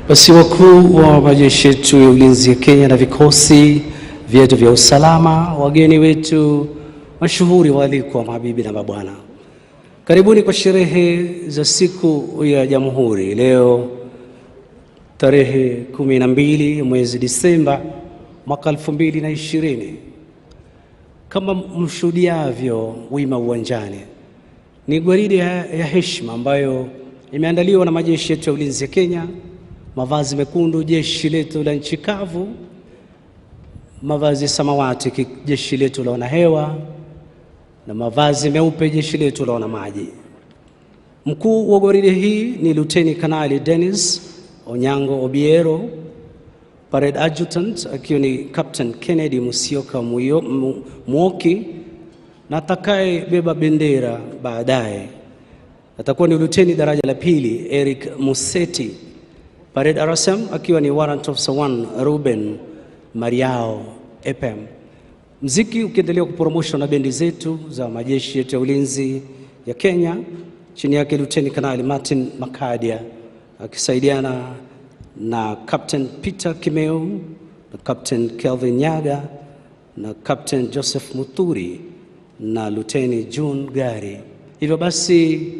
Basi wakuu wa majeshi yetu ya ulinzi ya Kenya na vikosi vyetu vya usalama, wageni wetu mashuhuri, waalikwa, mabibi na mabwana, karibuni kwa sherehe za siku ya Jamhuri leo tarehe 12 mwezi Disemba mwaka 2020. Kama mshuhudiavyo wima uwanjani, ni gwaride ya heshima ambayo imeandaliwa na majeshi yetu ya ulinzi ya Kenya, mavazi mekundu jeshi letu la nchi kavu, mavazi samawati jeshi letu la wanahewa, na mavazi meupe jeshi letu la wanamaji. Mkuu wa gwaride hii ni Luteni Kanali Dennis Onyango Obiero, Parade Adjutant akiwa ni Captain Kennedy Musyoka Muoki, na atakayebeba bendera baadaye atakuwa ni Luteni daraja la pili Eric Museti, Parade RSM akiwa ni Warrant Officer 1 Ruben Mariao Epem. Mziki ukiendelea kupromoshwa na bendi zetu za majeshi yetu ya ulinzi ya Kenya, chini yake Luteni Kanali Martin Makadia akisaidiana na Captain Peter Kimeu na Captain Kelvin Nyaga na Captain Joseph Muturi na Luteni June Gari. Hivyo basi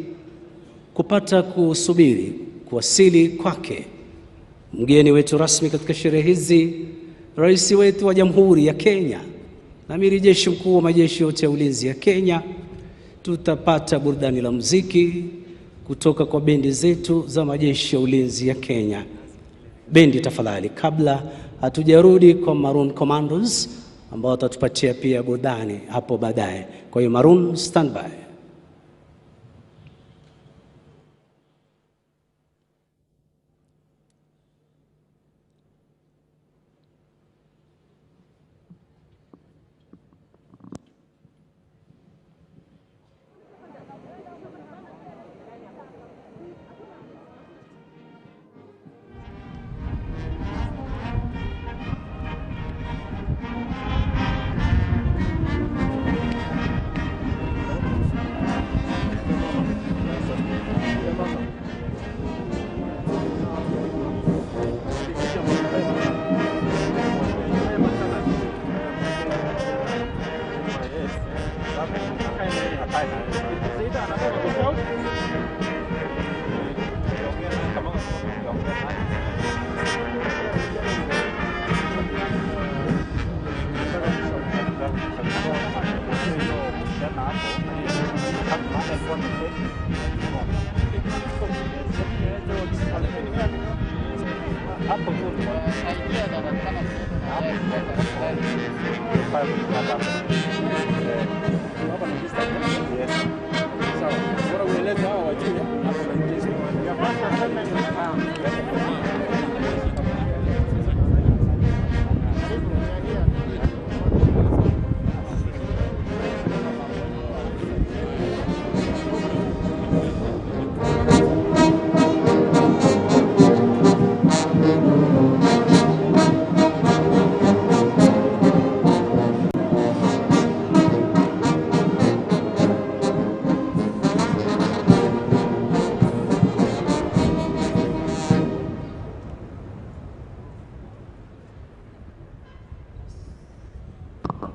kupata kusubiri kuwasili kwake mgeni wetu rasmi katika sherehe hizi, Rais wetu wa Jamhuri ya Kenya na Amiri Jeshi Mkuu wa majeshi yote ya ulinzi ya Kenya, tutapata burudani la muziki kutoka kwa bendi zetu za majeshi ya ulinzi ya Kenya. Bendi tafadhali, kabla hatujarudi kwa Maroon Commandos ambao watatupatia pia burudani hapo baadaye. Kwa hiyo Maroon, standby.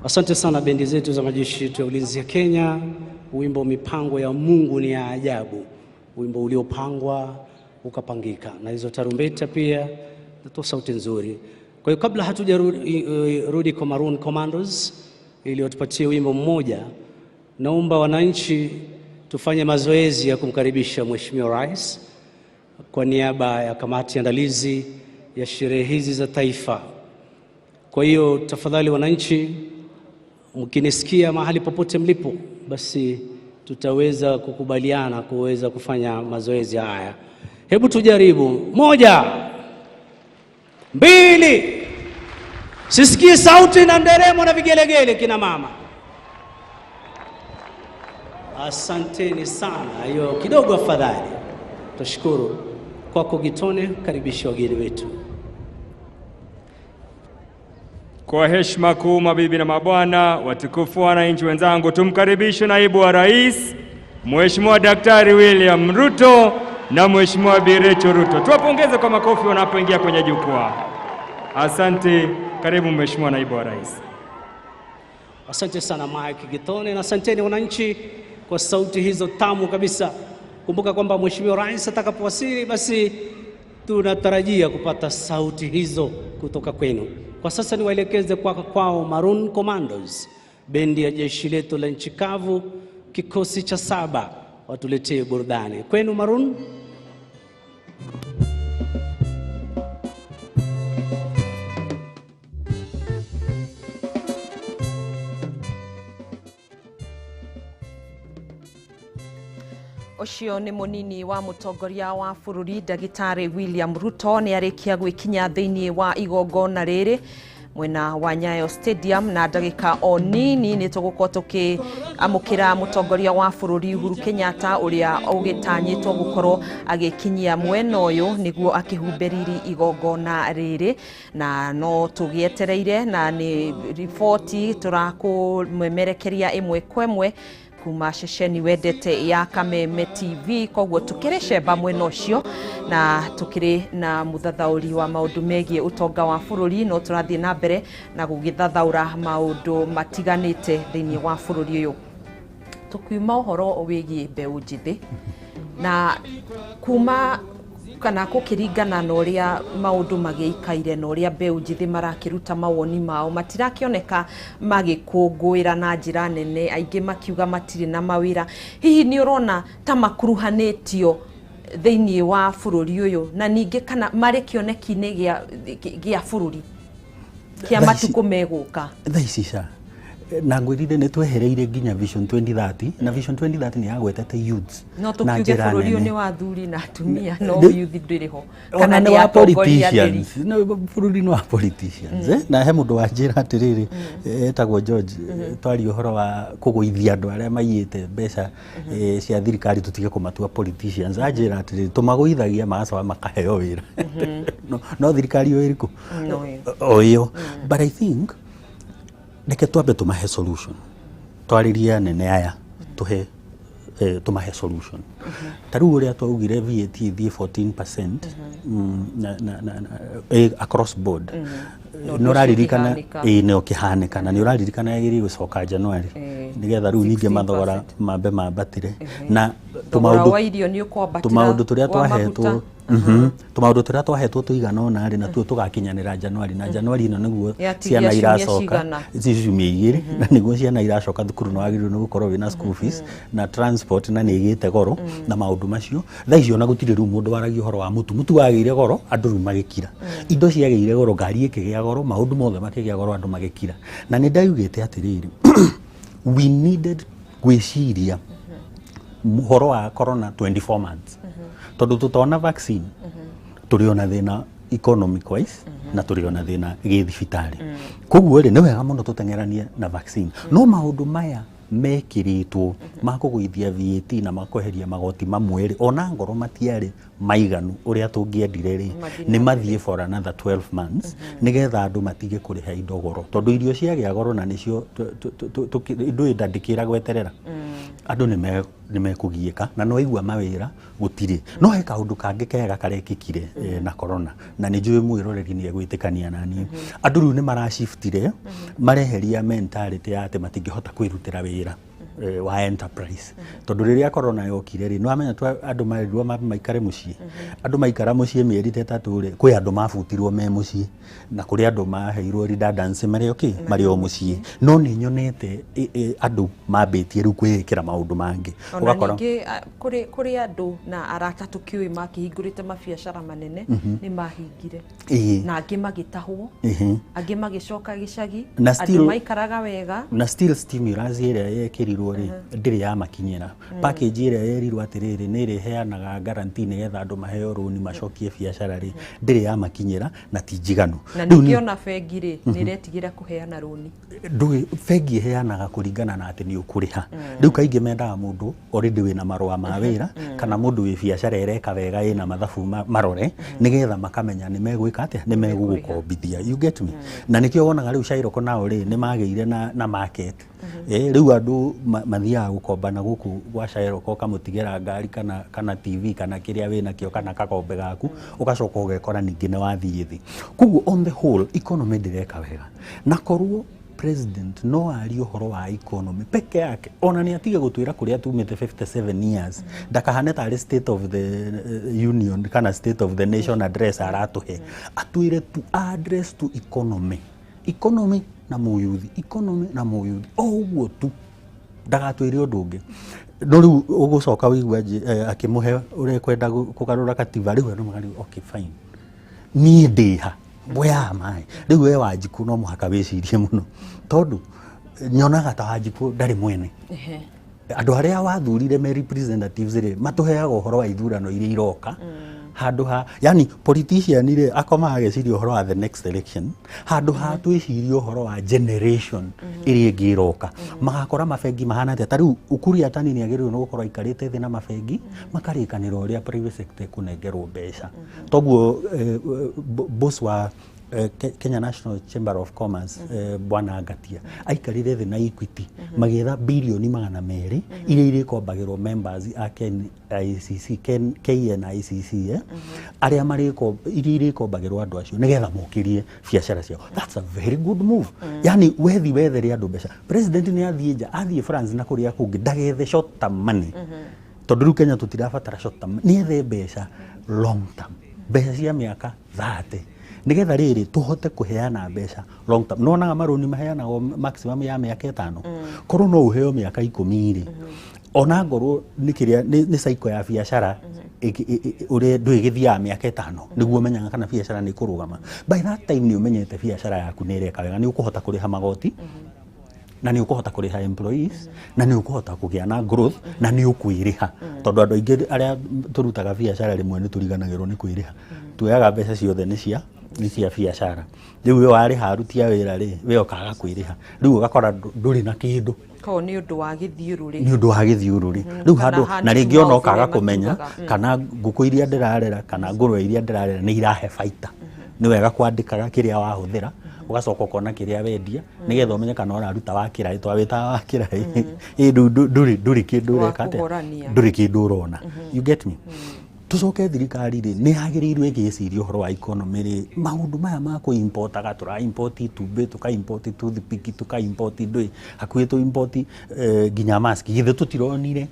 Asante sana bendi zetu za majeshi yetu ya ulinzi ya Kenya. Wimbo mipango ya Mungu ni ya ajabu, wimbo uliopangwa ukapangika, na hizo tarumbeta pia natoa sauti nzuri. Kwa hiyo kabla hatujarudi kwa Maroon Commandos ili watupatie wimbo mmoja, naomba wananchi tufanye mazoezi ya kumkaribisha Mheshimiwa Rais kwa niaba ya kamati andalizi ya sherehe hizi za taifa. Kwa hiyo tafadhali wananchi, mkinisikia mahali popote mlipo, basi tutaweza kukubaliana kuweza kufanya mazoezi haya. Hebu tujaribu. 1, 2. Sisikie sauti na nderemo na vigelegele kina mama. Asanteni sana. Hiyo kidogo afadhali. Tushukuru. Kwako Gitone, karibisha wageni wetu. Kwa heshima kuu, mabibi na mabwana, watukufu wananchi wenzangu, tumkaribishe naibu wa rais Mheshimiwa Daktari William Ruto na Mheshimiwa Bi Rachel Ruto. Tuwapongeze kwa makofi wanapoingia kwenye jukwaa. Asante. Karibu Mheshimiwa Naibu wa Rais. Asante sana Mike Gitone na asanteni wananchi kwa sauti hizo tamu kabisa. Kumbuka kwamba Mheshimiwa Rais atakapowasili basi tunatarajia kupata sauti hizo kutoka kwenu. Kwa sasa niwaelekeze kwao Maroon Commandos, bendi ya jeshi letu la nchi kavu, kikosi cha 7, watuletee burudani. Kwenu Maroon. Ũcio nĩ mũnini wa mũtongoria wa bũrũri Ndagĩtarĩ William Ruto nĩ arĩkia gwĩkinya thĩinĩ wa igongona rĩrĩ mwena wa Nyayo Stadium, na ndagĩka o nini nĩ tũgũkorwo tũkĩamũkĩra mũtongoria wa bũrũri Uhuru Kenyatta ũrĩa ũgĩtanyĩtwo gũkorwo agĩkinyia mwena ũyũ nĩguo akĩhumbe riri igongona rĩrĩ, na no tũgĩetereire na nĩ riboti tũrakũmemerekeria ĩmwe kwa ĩmwe kuma ceceni wendete ya Kameme TV. Koguo tukĩrĩ cemba mwena ũcio na tukĩrĩ na mũthathaũri wa maũndũ megiĩ ũtonga wa bũrũri, no tũrathiĩ na mbere na gũgĩthathaũra maũndũ matiganĩte thĩinĩ wa bũrũri ũyũ. Tũkiuma ũhoro wĩgiĩ mbeũ njĩthĩ na kuma kana gũkĩringana na ũrĩa maũndũ magĩikaire na ũrĩa mbeũ njĩthĩ marakĩruta mawoni mao, matirakĩoneka magĩkũngũĩra na njĩra nene, aingĩ makiuga matirĩ na mawĩra. Hihi nĩ ũrona ta makuruhanĩtio thĩinĩ wa bũrũri ũyũ, na ningĩ kana marĩ kĩoneki-inĩ gĩa bũrũri kĩa matukũ megũka? Thaa ici ca na ngwĩrire nĩ twehereire nginya Vision 2030, na Vision 2030 nĩ yagwetete youths no tũkiuge bũrũri ũyũ nĩ wa athuri na atumia, no youth ndĩrĩ ho, kana nĩ wa politicians? Bũrũri nĩ wa politicians. Na he mũndũ wanjĩra atĩrĩrĩ, etagwo George, twaria ũhoro wa kũgũithia andũ arĩa maiyĩte mbeca cia thirikari tũtige kũmatua politicians. Anjĩra atĩrĩrĩ, tũmagũithagia magacoka makaheo wĩra. No thirikari o ĩrĩkũ? O ĩyo. But I think reke twambe tũmahe solution, twarĩrie anene aya tũhe tũmahe solution. Ta rĩu ũrĩa twaugire VAT ĩthiĩ 14% across board, nĩ ũraririkana nĩ ũkĩhanĩka, na nĩ ũraririkana yagĩrĩire gũcoka January nĩgetha rĩu ningĩ mathogora mambe mambatire, na tũmaũndũ tũrĩa twahetwo tũmaũndũ tũrĩa twahetwo tũigana ũna rĩ, natuo tũgakinyanĩra January, na January ĩno nĩguo ciana iracoka ciumia igĩrĩ, na nĩguo ciana iracoka thukuru, na wagĩrĩirwo nĩ gũkorwo wĩna school fees na transport, na nĩ ĩgĩte goro na maũndũ macio. Thaa icio ona gũtirĩ rĩu mũndũ waragia ũhoro wa mũtu, mũtu wagĩire goro andũ rĩu magĩkira, indo ciagĩire goro, ngari ĩkĩgĩa goro, maũndũ mothe makĩgĩa goro, andũ magĩkira. Na nĩ ndaugĩte atĩrĩrĩ, we needed gwĩciria ũhoro wa corona 24 months, tondũ tũtona vaccine tũrĩ ona thĩna economic wise na tũrĩ ona thĩna gĩthibitarĩ. Koguo rĩ, nĩ wega mũno tũteng'eranie na vaccine, no maũndũ maya mekĩrĩtwo ma kũgũithia VAT na makweheria magoti mamwe rĩ, ona ngoro matiarĩ maiganu ũrĩa tũngĩendire rĩ, nĩ mathiĩ for another 12 months nĩgetha andũ matige kũrĩha indo goro, tondũ irio ciagĩa goro na nĩcio indo ndandĩkĩra gweterera, andũ nĩ mekũgiĩka na no igua mawĩra gũtirĩ. No he kaũndũ kangĩ kega karekĩkire na corona, na nĩ njũĩ mwĩroreri nĩ egwĩtĩkania na niĩ. Andũ rĩu nĩ marashiftire, mareheria mentality ya atĩ matingĩhota kwĩrutĩra wĩra wa enterprise, tondũ rĩrĩa corona yokire rĩ, nĩwamenya andũ marirwo maikare mũciĩ, andũ maikara mũciĩ mĩeri ta ĩtatũ rĩ, kwĩ andũ mabutirwo me mũciĩ, na kũrĩ andũ maheirwo redundancy marĩ okay marĩ o mũciĩ. No nĩ nyonete andũ mambĩtie rĩu kwĩĩkĩra maũndũ mangĩ. Ũgakora ningĩ kũrĩ andũ na arata tũkĩũĩ makĩhingũrĩte mabiacara manene nĩ mahingire, na angĩ magĩtahwo, angĩ magĩcoka gĩcagi, andũ maikaraga wega. Na still stimulus ĩrĩa yekĩrirwo rĩ, ndĩrĩ yamakinyĩra. Package ĩrĩa yerirwo atĩrĩrĩ nĩ ĩrĩheanaga guarantee nĩgetha andũ maheo rũni macokie biacara rĩ, ndĩrĩ yamakinyĩra na ti njiganu. Na ningĩ ona bengi rĩ, nĩ ĩretigĩra kũheana rũni. Ndũĩ bengi ĩheanaga kũringana na atĩ nĩ ũkũrĩha. Rĩu kaingĩ mendaga mũndũ already wĩna marũa ma wĩra, kana mũndũ wĩ biacara ĩreka wega ĩna mathabu marore, nĩgetha makamenya nĩ megwĩka atĩa, nĩ megũgũkombithia. You get me? Na nĩkĩo wonaga rĩu Cairoko nao rĩ, nĩ magĩire na market. Rĩu andũ mathiaga gũkomba na gũkũ gwa Shairoko ũkamũtigĩra ngari kana TV kana kĩrĩa wĩnakĩo kana kakombe gaku, ũgacoka ũgekora ningĩ nĩ wathiĩ thĩ. Koguo on the whole economy ndĩreka wega, na korwo president no arie ũhoro wa economy peke yake, ona nĩ atige gũtwĩra kũrĩa tumĩte 57 years, ndakahane tarĩ state of the union kana state of the nation address aratũhe, atwĩre tu address to economy, economy na mũyuthi, economy na mũyuthi, o ũguo tu, ndagatwĩre ũndũ ũngĩ. No rĩu ũgũcoka wĩigua akĩmũhe ũrĩa kwenda kũgarũra katiba, rĩu andũ makariu okay fine, niĩ ndĩha where am I? Rĩu we Wanjikũ no mũhaka wĩcirie mũno, tondũ nyonaga ta Wanjikũ ndarĩ mwene. Andũ arĩa wathurire me representatives rĩ, matũheaga ũhoro wa ithurano iria iroka, handũ ha yani politician rĩ akomaga ageciria ũhoro wa the next election, handũ ha twĩcirie ũhoro wa generation ĩrĩa ĩngĩ ĩroka. Magakora mabengi mahana atĩa? Ta rĩu Ukur Yatani nĩ agĩrĩirwo nĩ gũkorwo aikarĩte thĩ na mabengi makarĩkanĩra ũrĩa private sector ĩkũnengerwo mbeca. Toguo boss wa Kenya National Chamber of Commerce, Bwana Ngatia aikarire thĩ na Equity magĩetha bilioni 200 iria irĩkombagĩrwo members a KNICC, KNICC, arĩa marĩko iria irĩkombagĩrwo andũ acio nĩgetha mokĩrie biacara ciao. That's a very good move. Yani wethi wethere andũ mbeca. President nĩ athiĩ nja, athiĩ France na kũrĩa kũngĩ, ndagethe short term money, tondũ rĩu Kenya tũtirabatara short term, nĩ ethe mbeca long term, mbeca cia mĩaka 30, nigetha rĩrĩ tũhote kũheana mbeca long term. Nĩwonaga marũni maheanagwo maximum ya mĩaka 5, korwo no ũheo mĩaka 10 rĩ, ona ngorwo nĩ kĩrĩa nĩ cycle ya biacara ũrĩa ndũĩgĩthiaga mĩaka 5 nĩguo ũmenyaga kana biacara nĩ ĩkũrũgama. By that time nĩ ũmenyete biacara yaku nĩ ĩreka wega, nĩ ũkũhota kũrĩha magoti, na nĩ ũkũhota kũrĩha employees, na nĩ ũkũhota kũgĩa na growth, na nĩ ũkwĩrĩha, tondũ andũ aingĩ arĩa tũrutaga biacara rĩmwe nĩ tũriganagĩrwo nĩ kwĩrĩha, tuoyaga mbeca ciothe nĩ cia biacara. Rĩu we warĩha aruti a wĩra rĩ, we ũkaga kwĩrĩha, rĩu ũgakora ndũrĩ na kĩndũ. Koguo nĩ ũndũ wa gĩthiũrũrĩ, nĩ ũndũ wa gĩthiũrũrĩ. Rĩu handũ na rĩngĩ ona ũkaga kũmenya kana ngũkũ iria ndĩrarera kana ngũrwe iria ndĩrarera nĩ irahe baita. Nĩ wega kwandĩkaga kĩrĩa wahũthĩra, ũgacoka ũkona kĩrĩa wendia, nĩgetha ũmenye kana ũraruta wa kĩraĩ, twawĩtaga wa kĩraĩ, ndũrĩ kĩndũ ũreka atĩa, ndũrĩ kĩndũ ũrona. You get me? Tucoke thirikari rĩ, nĩ yagĩrĩirwo ĩgĩciria ũhoro wa economy rĩ, maũndũ maya ma kũ-importaga, tũra-import itumbĩ, tũka-import toothpick, tũka-import ndũĩ, hakuhĩ tũ-import nginya mask. Githĩ tũtironire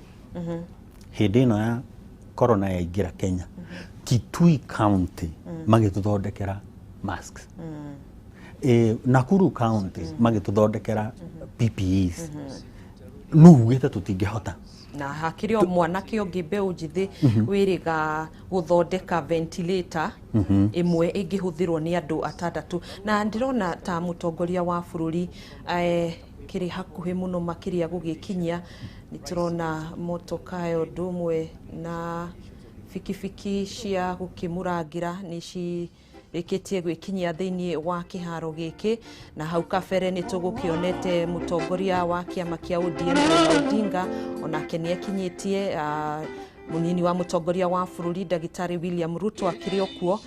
hĩndĩ ĩno ya corona yaingĩra Kenya, Kitui County magĩtũthondekera masks, Nakuru County magĩtũthondekera PPEs. No ugĩte tũtingĩhota. Na hakĩrĩ o mwanake ũngĩ mbeũ njĩthĩ wĩrĩga gũthondeka ventilator ĩmwe ĩngĩhũthĩrwo nĩ andũ 6. Na ndĩrona ta mũtongoria wa bũrũri kĩrĩ hakuhĩ mũno makĩria gũgĩkinyia, nĩ tũrona motoka ya ũndũ ũmwe na bikibiki cia gũkĩmũrangĩra nĩ rĩkĩtie gwĩkinyia thĩinĩ wa kĩharo gĩkĩ. Na hau kabere nĩ tũgũkĩonete mũtongoria wa kĩama kĩa ODM Raila Odinga onake nĩ akinyĩtie, mũnini wa mũtongoria wa bũrũri ndagĩtarĩ William Ruto akĩrĩ o kuo,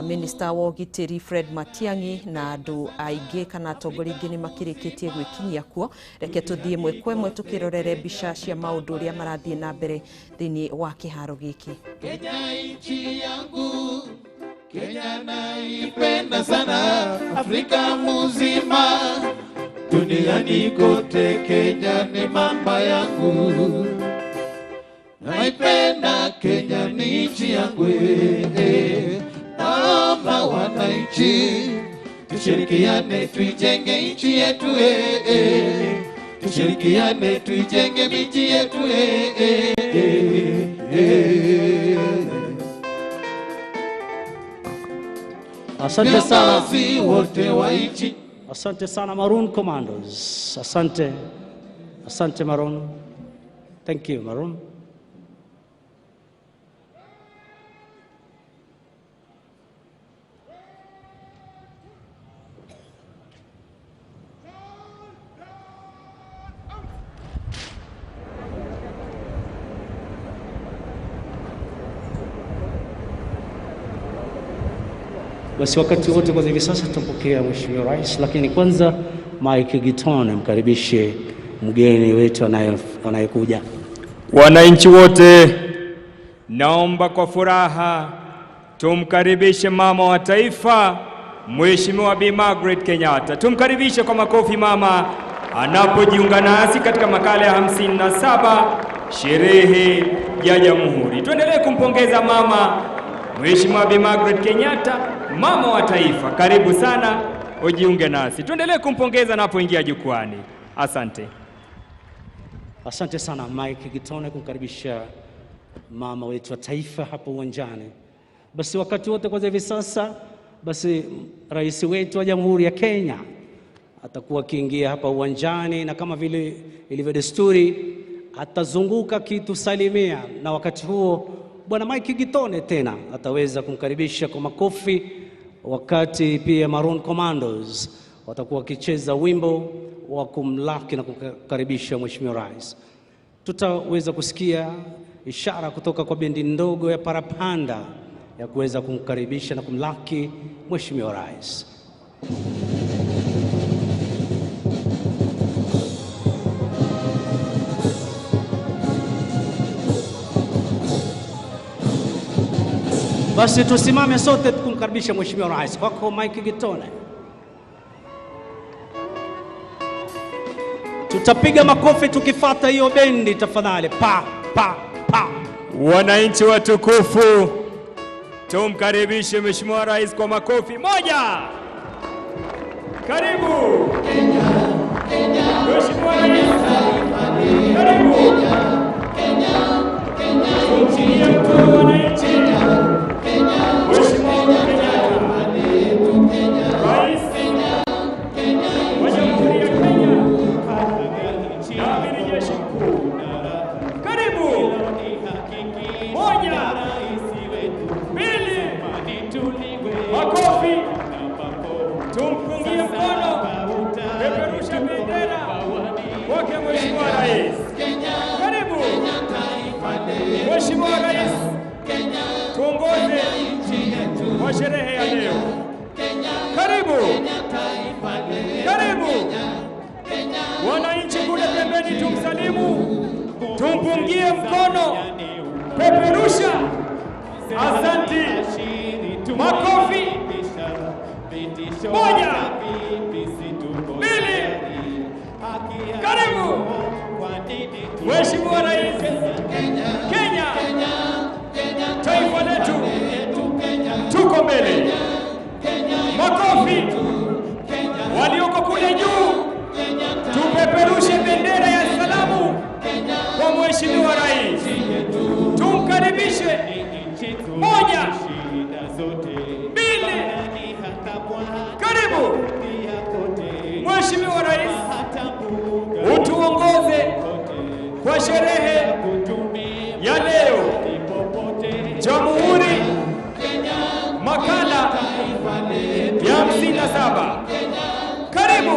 Minister wa ũgitĩri Fred Matiang'i na andũ aingĩ kana atongoria aingĩ nĩ makĩrĩkĩtie gwĩkinyia kuo. Reke tũthiĩ ĩmwe kwa ĩmwe tũkĩrorere mbica cia maũndũ ũrĩa marathiĩ na mbere thĩinĩ wa kĩharo gĩkĩ. Kenya nchi yangu, Kenya naipenda sana, Afrika mzima, duniani kote, Kenya ni mama yangu. Naipenda Kenya ni nchi yangu, naomba wananchi tushirikiane tuijenge nchi yetu, tushirikiane tuijenge miji yetu. Asante sana. Wote wa nchi. Asante sana Maroon Commandos. Asante. Asante Maroon. Thank you Maroon. Basi wakati wote kwa hivi sasa tutampokea Mheshimiwa Rais, lakini kwanza Mike Giton amkaribishe mgeni wetu anayekuja. Wananchi wote, naomba kwa furaha tumkaribishe mama wa taifa, Mheshimiwa Bi Margaret Kenyatta. Tumkaribishe kwa makofi mama anapojiunga nasi katika makala ya 57 sherehe ya Jamhuri. Tuendelee kumpongeza mama Mheshimiwa Bi Margaret Kenyatta, mama wa taifa. Karibu sana ujiunge nasi. Tuendelee kumpongeza anapoingia jukwani. Asante. Asante sana Mike Gitone kumkaribisha mama wetu wa taifa hapo uwanjani. Basi wakati wote kwanza hivi sasa, basi rais wetu wa Jamhuri ya Kenya atakuwa akiingia hapa uwanjani, na kama vile ilivyo desturi atazunguka kitusalimia, na wakati huo bwana Mike Gitone tena ataweza kumkaribisha kwa makofi, wakati pia Maroon Commandos watakuwa wakicheza wimbo wa kumlaki na kumkaribisha Mheshimiwa Rais. Tutaweza kusikia ishara kutoka kwa bendi ndogo ya Parapanda ya kuweza kumkaribisha na kumlaki Mheshimiwa Rais. Basi tusimame sote kumkaribisha Mheshimiwa Rais. Kwako Mike Gitone. Tutapiga makofi tukifata hiyo bendi tafadhali. Pa pa pa. Wananchi watukufu, tumkaribishe Mheshimiwa Rais kwa makofi. Moja. Karibu Kenya, Kenya, Mheshimiwa Rais. Karibu Kenya, Kenya, nchi yetu, wananchi. Kenya, Mheshimiwa Kenyatta, Rais wa Jamhuri ya Kenya na Amiri Jeshi Mkuu. Karibu. Moja, mbili, makofi, tumpungie mkono, peperusha bendera kwake Mheshimiwa Rais. Karibu Mheshimiwa Rais, tuongoze kwa sherehe ya leo. Karibu, karibu. Wananchi kule pembeni tumsalimu, tumpungie mkono, peperusha. Asante, makofi. Moja, mbili, karibu Mheshimiwa Rais. Kenya, taifa letu, tuko mbele. Makofi. Walioko kule juu, tupeperushe bendera ya salamu kwa Mheshimiwa Rais. Tumkaribishe. Moja, mbili, karibu Mheshimiwa Rais, utuongoze kwa sherehe ya leo, Jamhuri makala ya 57. Karibu,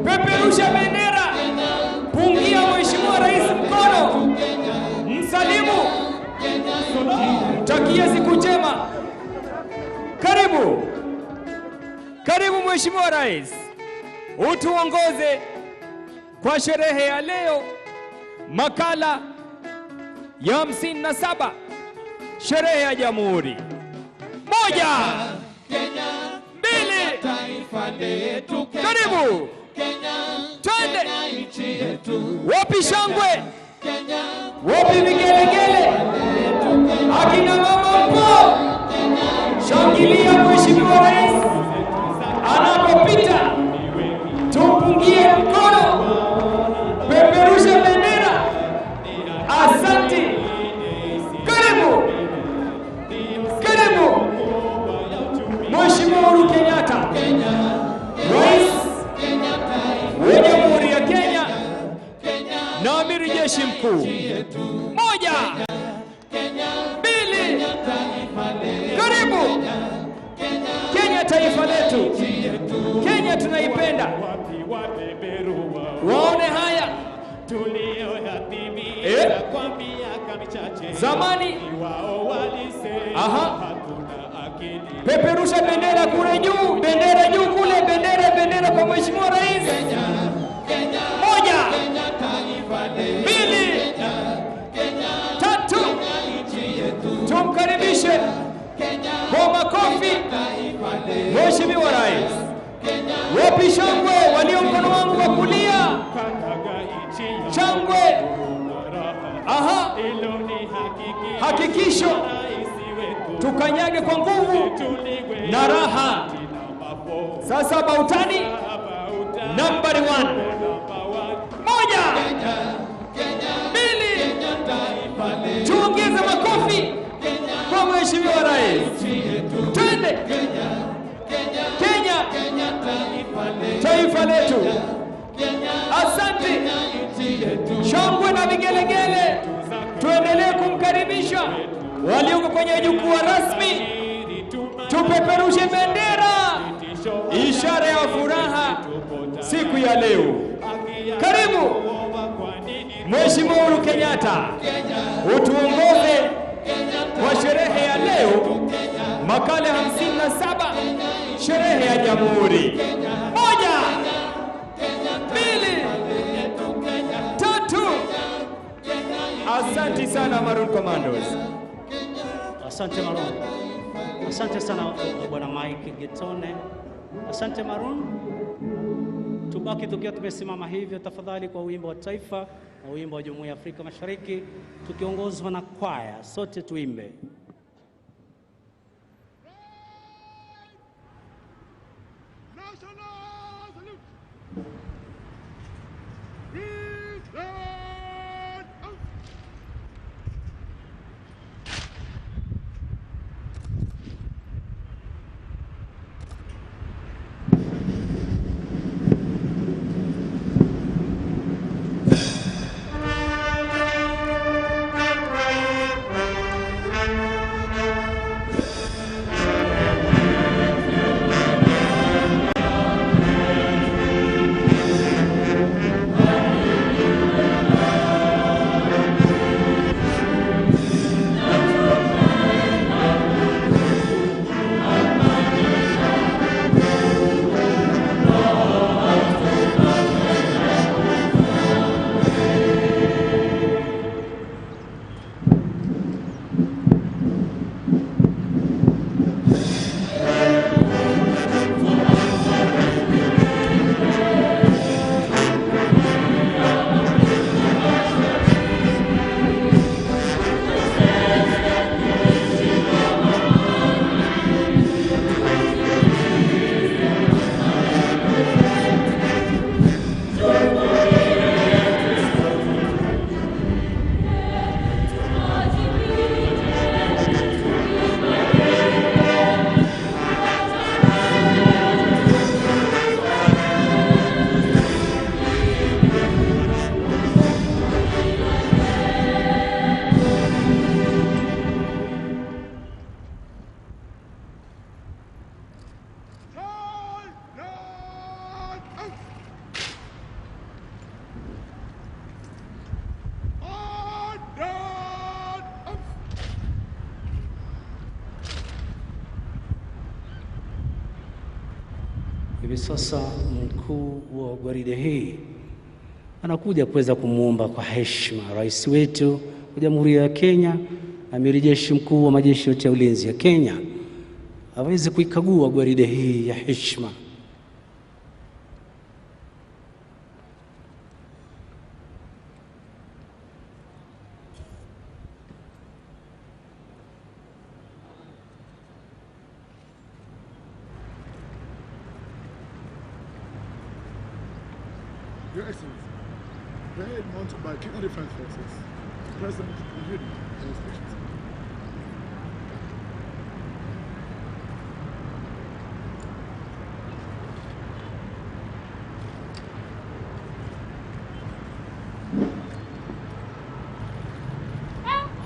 peperusha bendera, pungia Mheshimiwa Rais mkono, msalimu, mtakie siku njema. Karibu, karibu Mheshimiwa Rais, utuongoze kwa sherehe ya leo, makala ya 57, sherehe ya Jamhuri. Moja, mbili, karibu, twende. Wapi shangwe? Wapi vigelegele? Akina mama mpo, shangilia Mheshimiwa Rais anapopita, tumpungie mkono, peperusha bendera. Asante. Karibu, karibu Mheshimiwa Uhuru Kenyatta, Rais wa Jamhuri ya Kenya na Amiri Jeshi Mkuu. Moja, mbili, karibu. Kenya taifa letu, Kenya tunaipenda. Waone haya zamani. Aha, peperusha bendera kule juu, bendera juu kule, bendera, bendera kwa Mheshimiwa Rais. Tumkaribishe kwa makofi Mheshimiwa Rais. Wapi shangwe walio mkono wangu wa kulia? Shangwe. Aha, hakikisho tukanyage kwa nguvu na raha. Sasa bautani nambari 1. 1, 2, tuongeze makofi kwa Mheshimiwa Rais. Twende Kenya, taifa letu. Asante, shangwe na vigelegele. Tuendelee kumkaribisha walioko kwenye jukwaa rasmi, tupeperushe bendera, ishara ya furaha siku ya leo. Karibu Mheshimiwa Uhuru Kenyatta, utuongoze kwa sherehe ya leo, makala 57, sherehe ya Jamhuri. 1, 2, 3. Asante sana Maroon Commandos. Asante Maroon. Asante sana Bwana Mike Getone. Asante Maroon. Tubaki tukiwa tumesimama hivyo tafadhali kwa wimbo wa taifa na wimbo wa Jumuiya ya Afrika Mashariki tukiongozwa na kwaya, sote tuimbe. National salute. Return out. Hivi sasa mkuu wa gwaride hii anakuja kuweza kumuomba kwa heshima rais wetu wa Jamhuri ya Kenya, amiri jeshi mkuu wa majeshi yote ya ulinzi ya Kenya, aweze kuikagua gwaride hii ya heshima. Your Excellency, parade mounted by Kenya Defence Forces, present and ready for inspections.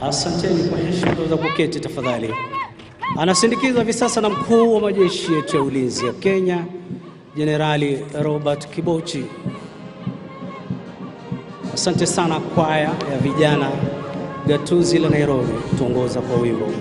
Asanteni kwa heshima za kuketi tafadhali. Anasindikizwa hivi sasa na mkuu wa majeshi yetu ya ulinzi ya Kenya, Jenerali Robert Kibochi. Asante sana kwaya ya vijana gatuzi la Nairobi kutuongoza kwa wimbo.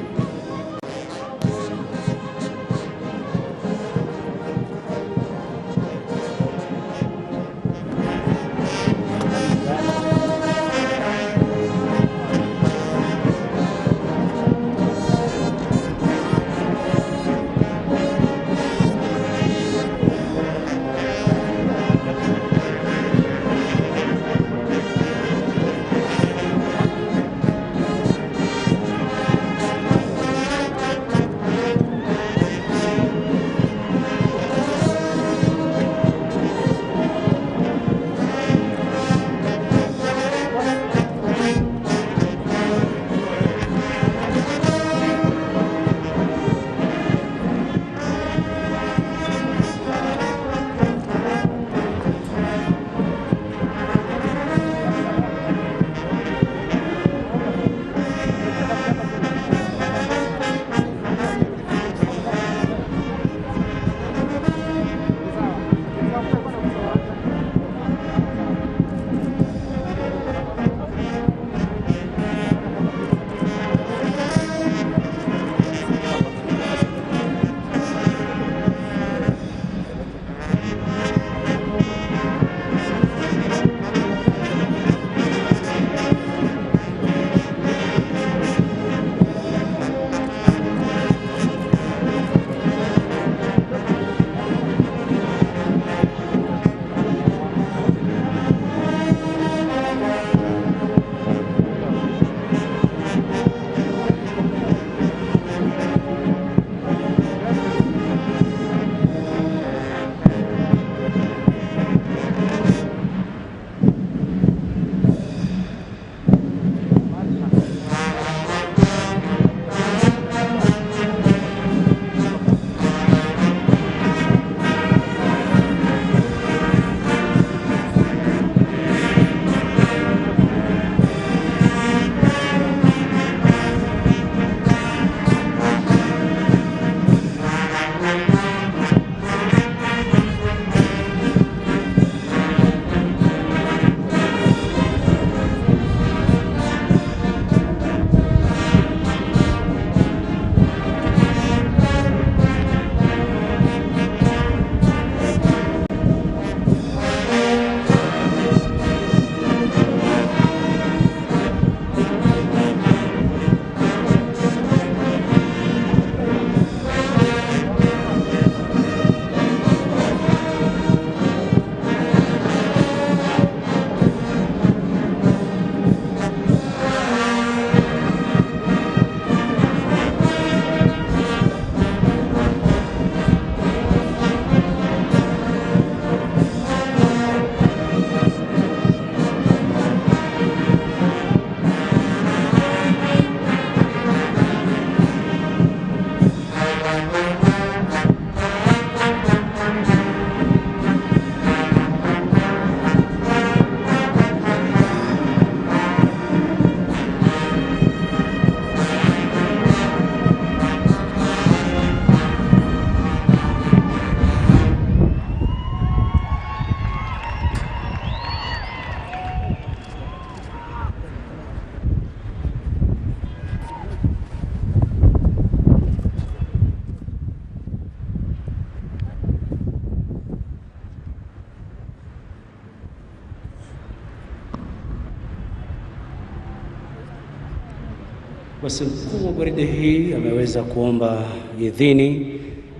Basi mkuu wa gwaride hii ameweza kuomba idhini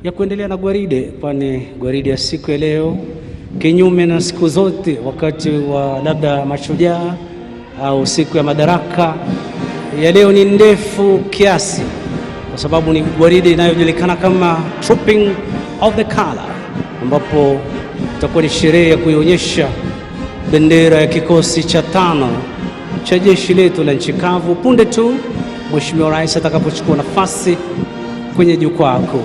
ya kuendelea na gwaride, kwani gwaride ya siku ya leo, kinyume na siku zote wakati wa labda mashujaa au siku ya madaraka, ya leo ni ndefu kiasi, kwa sababu ni gwaride inayojulikana kama Trooping of the Color, ambapo itakuwa ni sherehe ya kuionyesha bendera ya kikosi cha tano cha jeshi letu la nchi kavu punde tu Mheshimiwa Rais atakapochukua nafasi kwenye jukwaa kuu.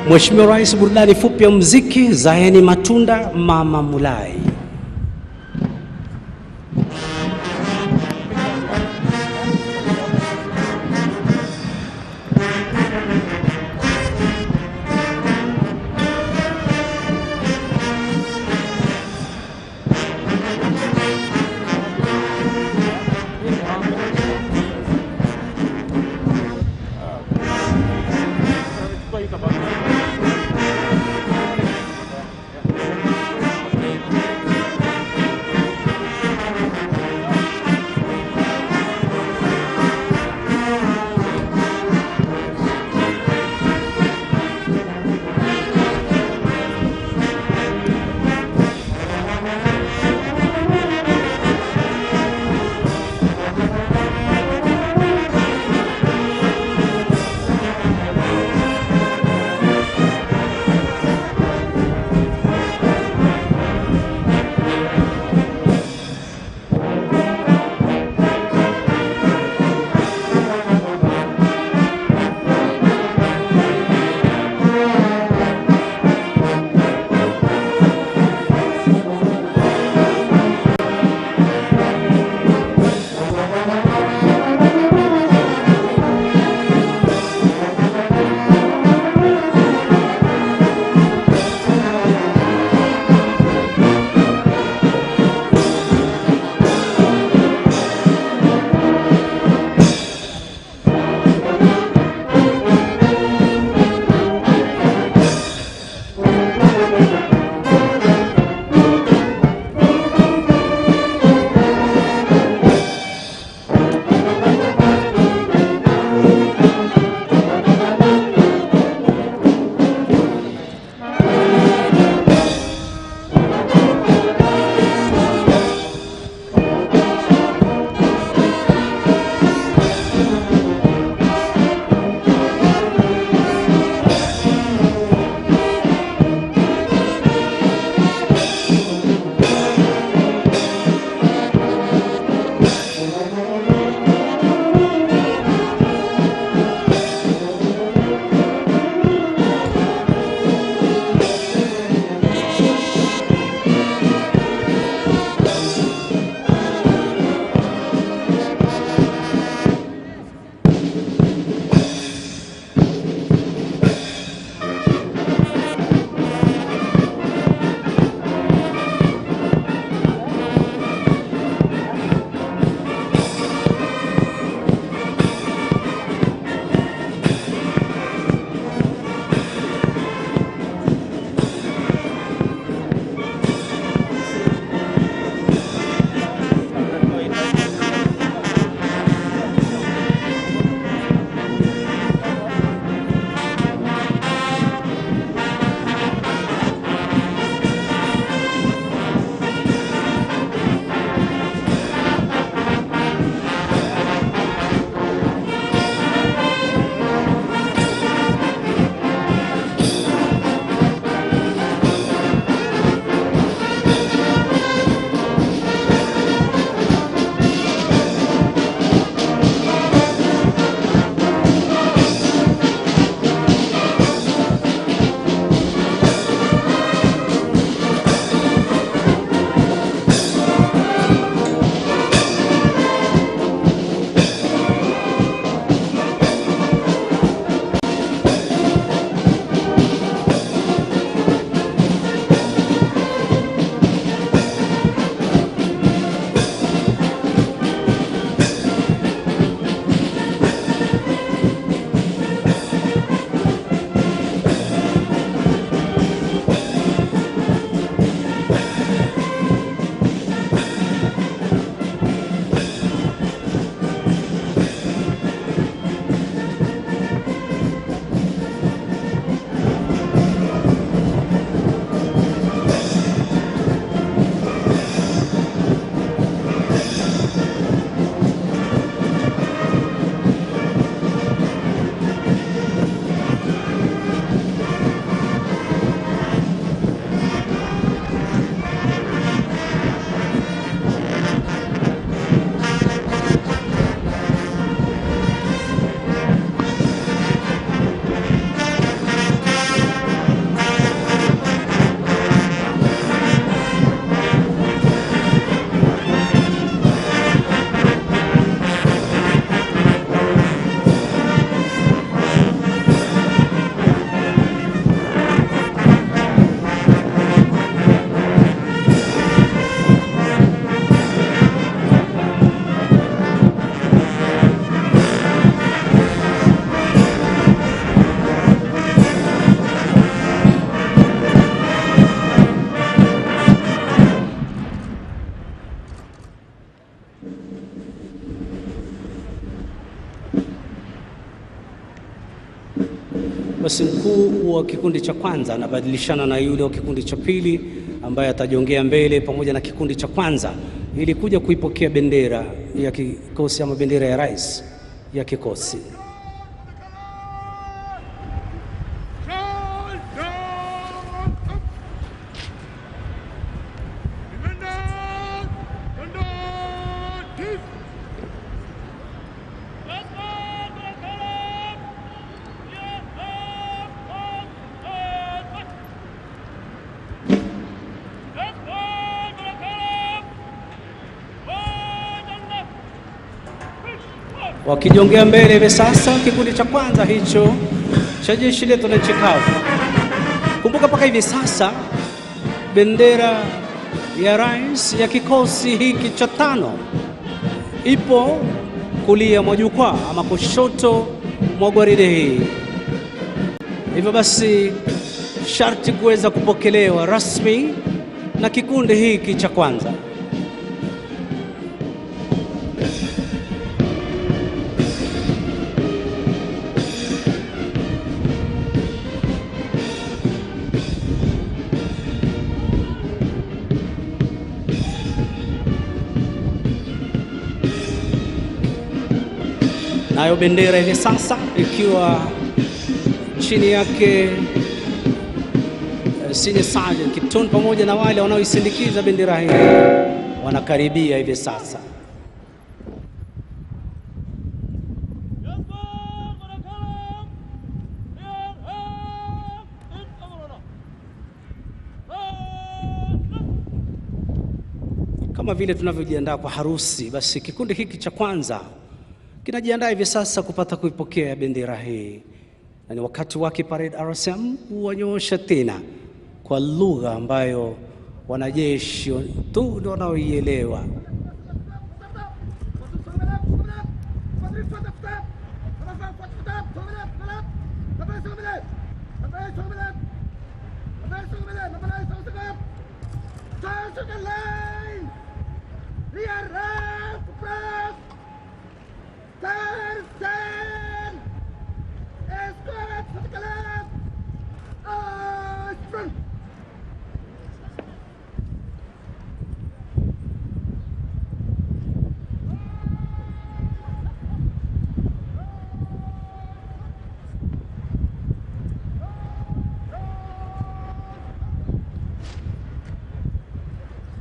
Mheshimiwa Rais, burudani fupi ya muziki, Zaeni Matunda, Mama Mulai. Basi mkuu wa kikundi cha kwanza anabadilishana na yule wa kikundi cha pili ambaye atajongea mbele pamoja na kikundi cha kwanza ili kuja kuipokea bendera ya kikosi ama bendera ya rais ya kikosi. Wakijongea mbele hivi sasa, kikundi cha kwanza hicho cha jeshi letu la nchi kavu. Kumbuka mpaka hivi sasa bendera ya rais ya kikosi hiki cha tano ipo kulia mwa jukwaa ama kushoto mwa gwaride hii. Hivyo basi sharti kuweza kupokelewa rasmi na kikundi hiki cha kwanza. Nayo bendera hivi sasa ikiwa chini yake Senior Sergeant Kiptun pamoja na wale wanaoisindikiza bendera hii wanakaribia hivi sasa. Kama vile tunavyojiandaa kwa harusi, basi kikundi hiki cha kwanza kinajiandaa hivi sasa kupata kuipokea bendera hii, na ni wakati wake parade RSM kuwanyoosha tena kwa lugha ambayo wanajeshi tu ndio wanaoielewa.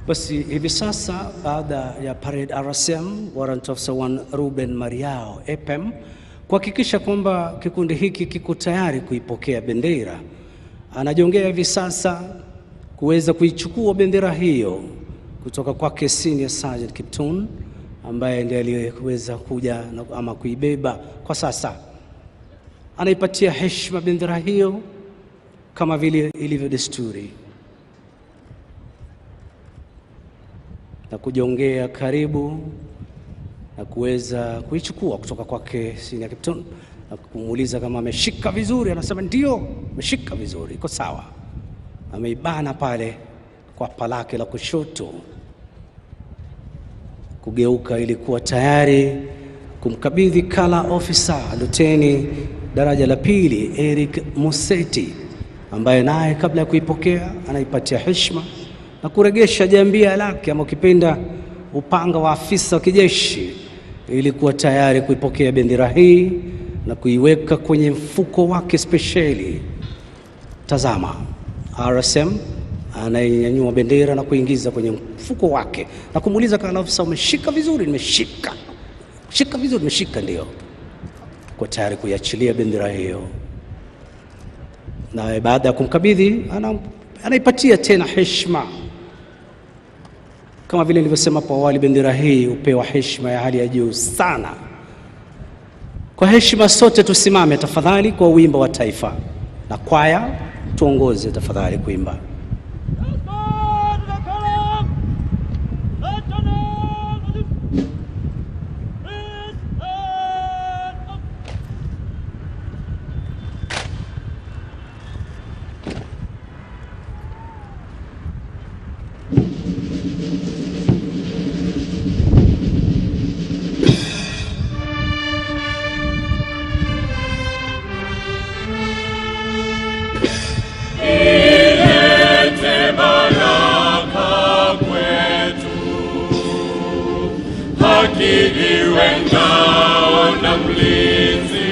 Basi hivi sasa baada ya parade RSM Warrant Officer 1 Ruben Mariao EPM kuhakikisha kwamba kikundi hiki kiko tayari kuipokea bendera, anajongea hivi sasa kuweza kuichukua bendera hiyo kutoka kwake Senior Sergeant Kiptun ambaye ndiye aliyeweza kuja ama kuibeba kwa sasa. Anaipatia heshima bendera hiyo kama vile ilivyo desturi na kujongea karibu na kuweza kuichukua kutoka kwake Senior Kiptun na kumuuliza kama ameshika vizuri. Anasema ndio, ameshika vizuri, iko sawa. Ameibana pale kwa palake la kushoto, kugeuka ili kuwa tayari kumkabidhi Kala Officer Luteni daraja la pili Eric Museti, ambaye naye kabla ya kuipokea anaipatia heshima na kuregesha jambia lake ama ukipenda upanga wa afisa wa kijeshi ili kuwa tayari kuipokea bendera hii na kuiweka kwenye mfuko wake spesheli. Tazama, RSM anainyanyua bendera na kuingiza kwenye mfuko wake na kumuuliza kala ofisa, umeshika vizuri? Nimeshika. Shika vizuri? Nimeshika, ndio. Kwa tayari kuiachilia bendera hiyo, na baada ya kumkabidhi anaipatia tena heshima. Kama vile nilivyosema hapo awali, bendera hii hupewa heshima ya hali ya juu sana. Kwa heshima sote tusimame tafadhali kwa wimbo wa taifa, na kwaya tuongoze tafadhali kuimba. Iwe ngao na mlinzi,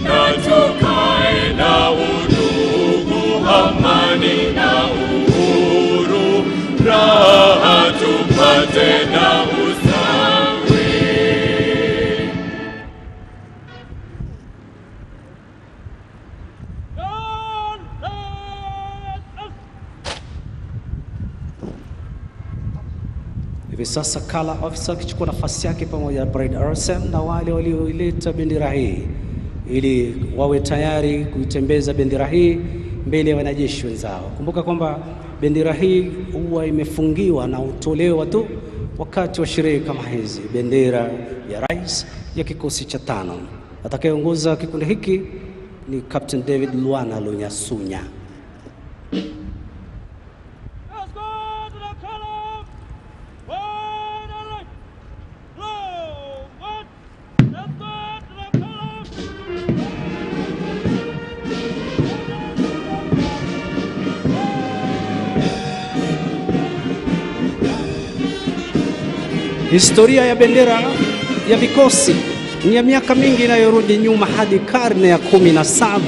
na tukae na udugu, amani na uhuru, raha tupate na ustawi. Hivi sasa Kala officer akichukua nafasi yake pamoja na Parade RSM na wale walioileta bendera hii ili wawe tayari kuitembeza bendera hii mbele ya wanajeshi wenzao. Kumbuka kwamba bendera hii huwa imefungiwa na hutolewa tu wakati wa sherehe kama hizi, bendera ya rais ya kikosi cha tano. Atakayeongoza kikundi hiki ni Captain David Lwana Lunyasunya. Historia ya bendera ya vikosi ni ya miaka mingi inayorudi nyuma hadi karne ya 17.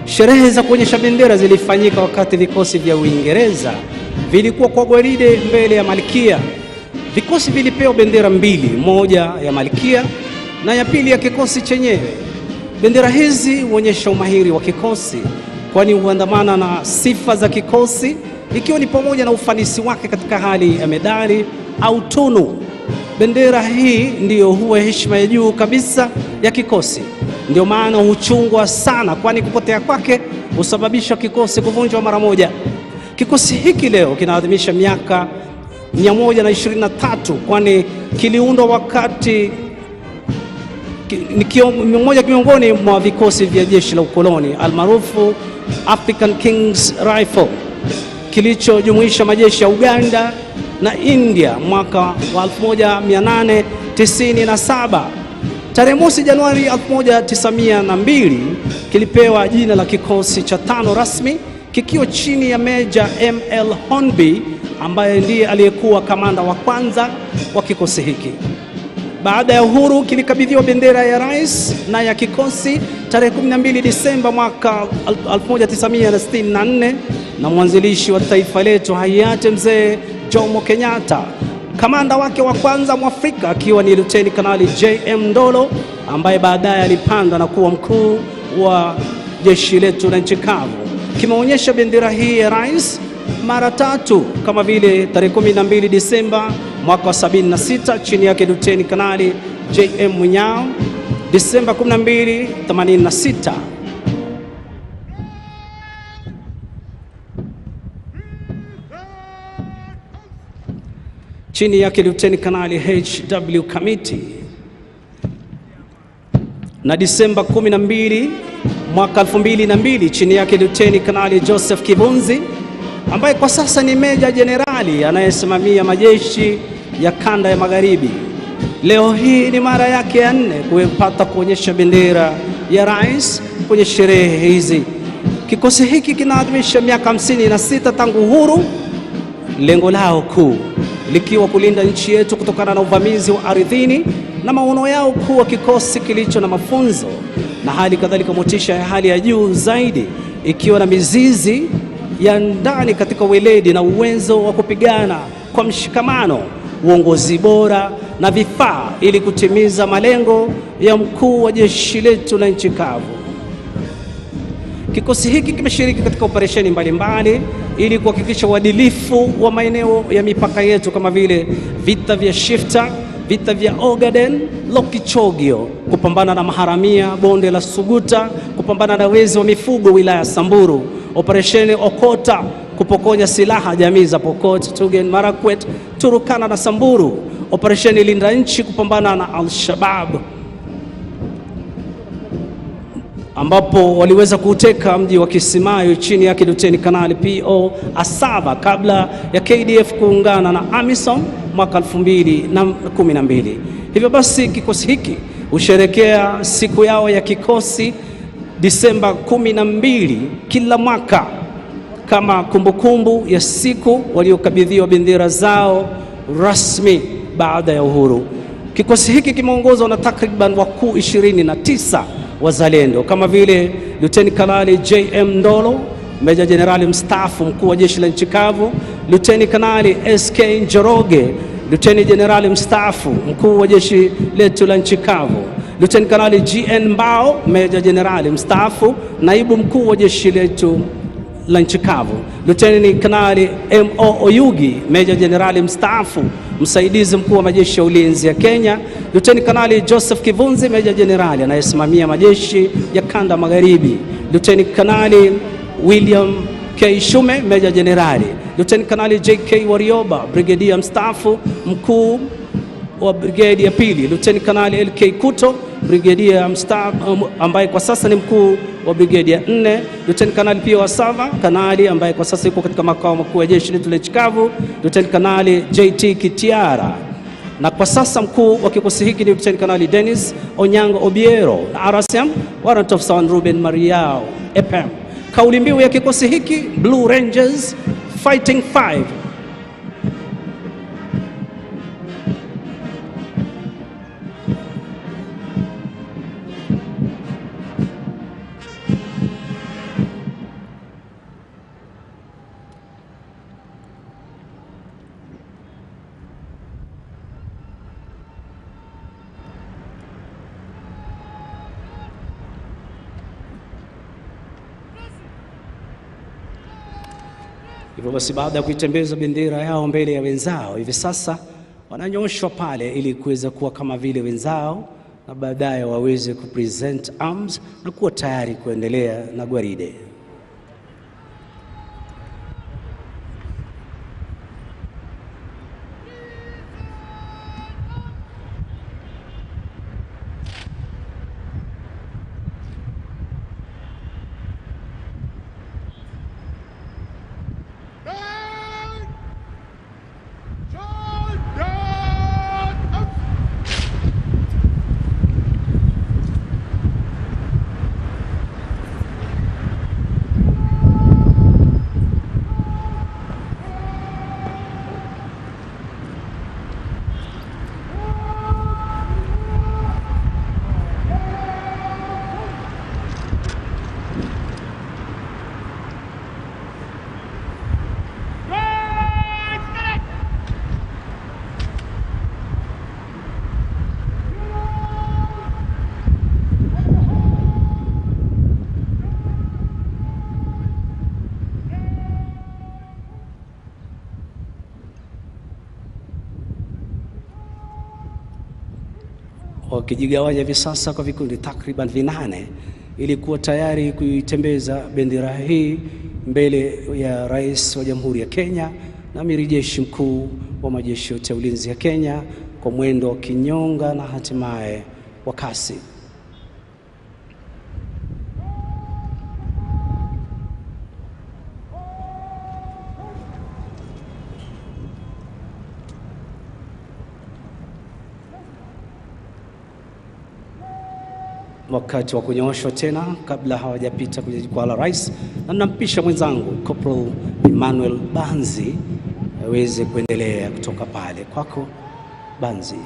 Sherehe za kuonyesha bendera zilifanyika wakati vikosi vya Uingereza vilikuwa kwa gwaride mbele ya malkia. Vikosi vilipewa bendera mbili, moja ya malkia na ya pili ya kikosi chenyewe. Bendera hizi huonyesha umahiri wa kikosi, kwani huandamana na sifa za kikosi, ikiwa ni pamoja na ufanisi wake katika hali ya medali au tunu. Bendera hii ndiyo huwa heshima ya juu kabisa ya kikosi, ndio maana huchungwa sana, kwani kupotea kwake husababisha kikosi kuvunjwa mara moja. Kikosi hiki leo kinaadhimisha miaka 123, kwani kiliundwa wakati ni mmoja miongoni mwa vikosi vya jeshi la ukoloni almaarufu African Kings Rifle kilichojumuisha majeshi ya Uganda na India mwaka wa 1897. Tarehe mosi Januari 1902 kilipewa jina la kikosi cha tano rasmi kikiwa chini ya Meja ML Hornby ambaye ndiye aliyekuwa kamanda wa kwanza wa kikosi hiki. Baada ya uhuru kilikabidhiwa bendera ya rais na ya kikosi tarehe 12 Disemba mwaka 1964 na mwanzilishi wa taifa letu hayati Mzee Jomo Kenyatta. Kamanda wake wa kwanza Mwafrika akiwa ni Luteni Kanali JM Ndolo ambaye baadaye alipanda na kuwa mkuu wa jeshi letu la nchi kavu. Kimeonyesha bendera hii ya rais mara tatu kama vile tarehe 12 Disemba mwaka wa 76 chini yake Luteni Kanali JM Munyao, Disemba 12 86 chini yake Luteni Kanali HW Kamiti, na Disemba 12 mwaka 2002 chini yake Luteni Kanali Joseph Kibunzi ambaye kwa sasa ni meja jenerali anayesimamia majeshi ya kanda ya magharibi. Leo hii ni mara yake ya 4 kupata kuonyesha bendera ya rais kwenye sherehe hizi. Kikosi hiki kinaadhimisha miaka 56 tangu uhuru, lengo lao kuu likiwa kulinda nchi yetu kutokana na uvamizi wa ardhini na maono yao kuwa kikosi kilicho na mafunzo na hali kadhalika motisha ya hali ya juu zaidi, ikiwa na mizizi ya ndani katika weledi na uwezo wa kupigana kwa mshikamano, uongozi bora na vifaa ili kutimiza malengo ya mkuu wa jeshi letu la nchi kavu. Kikosi hiki kimeshiriki katika operesheni mbalimbali ili kuhakikisha uadilifu wa maeneo ya mipaka yetu kama vile vita vya Shifta, vita vya Ogaden, Lokichogio, kupambana na maharamia bonde la Suguta, kupambana na wezi wa mifugo wilaya Samburu, operesheni Okota, kupokonya silaha jamii za Pokot, Tugen, Marakwet, Turukana na Samburu, operesheni Linda Nchi, kupambana na Al-Shabaab ambapo waliweza kuuteka mji wa Kisimayo chini yake Luteni Kanali PO Asaba kabla ya KDF kuungana na AMISOM mwaka 2012. Hivyo basi kikosi hiki husherekea siku yao ya kikosi Disemba 12 kila mwaka kama kumbukumbu ya siku waliokabidhiwa bendera zao rasmi baada ya uhuru. Kikosi hiki kimeongozwa na takriban wakuu 29 wazalendo kama vile Luteni Kanali JM Ndolo, Meja Jenerali mstaafu mkuu wa jeshi la nchi kavu, Luteni Kanali SK Njoroge, Luteni Jenerali mstaafu mkuu wa jeshi letu la nchi kavu, Luteni Kanali GN Mbao, Meja Jenerali mstaafu naibu mkuu wa jeshi letu la nchi kavu, Luteni Kanali MO Oyugi, Meja Jenerali mstaafu msaidizi mkuu wa majeshi ya ulinzi ya Kenya, Luteni Kanali Joseph Kivunzi, Meja Jenerali anayesimamia majeshi ya kanda magharibi, Luteni Kanali William K Shume, Meja Jenerali, Luteni Kanali JK Warioba, Brigedia mstaafu mkuu wa brigedi ya pili, Luteni Kanali LK Kuto, brigedia mstaafu ambaye kwa sasa ni mkuu wa brigedi ya 4, Luteni Kanali Pio Wasava, kanali ambaye kwa sasa yuko katika makao makuu ya jeshi letu la nchi kavu, Luteni Kanali JT Kitiara, na kwa sasa mkuu wa kikosi hiki ni Luteni Kanali Dennis Onyango Obiero na RSM Warrant Officer Ruben Mariao EPM. Kauli mbiu ya kikosi hiki Blue Rangers Fighting 5. Hivyo basi baada ya kuitembeza bendera yao mbele ya wenzao, hivi sasa wananyoshwa pale ili kuweza kuwa kama vile wenzao na baadaye waweze kupresent arms na kuwa tayari kuendelea na gwaride. Wakijigawanya hivi sasa kwa vikundi takriban 8 ili kuwa tayari kuitembeza bendera hii mbele ya Rais wa Jamhuri ya Kenya na Amiri Jeshi Mkuu wa majeshi yote ya ulinzi ya Kenya kwa mwendo wa kinyonga na hatimaye wa kasi. Wakati wa kunyooshwa tena kabla hawajapita kwenye jukwaa la rais, na nampisha mwenzangu Corporal Emmanuel Banzi aweze kuendelea kutoka pale. Kwako Banzi.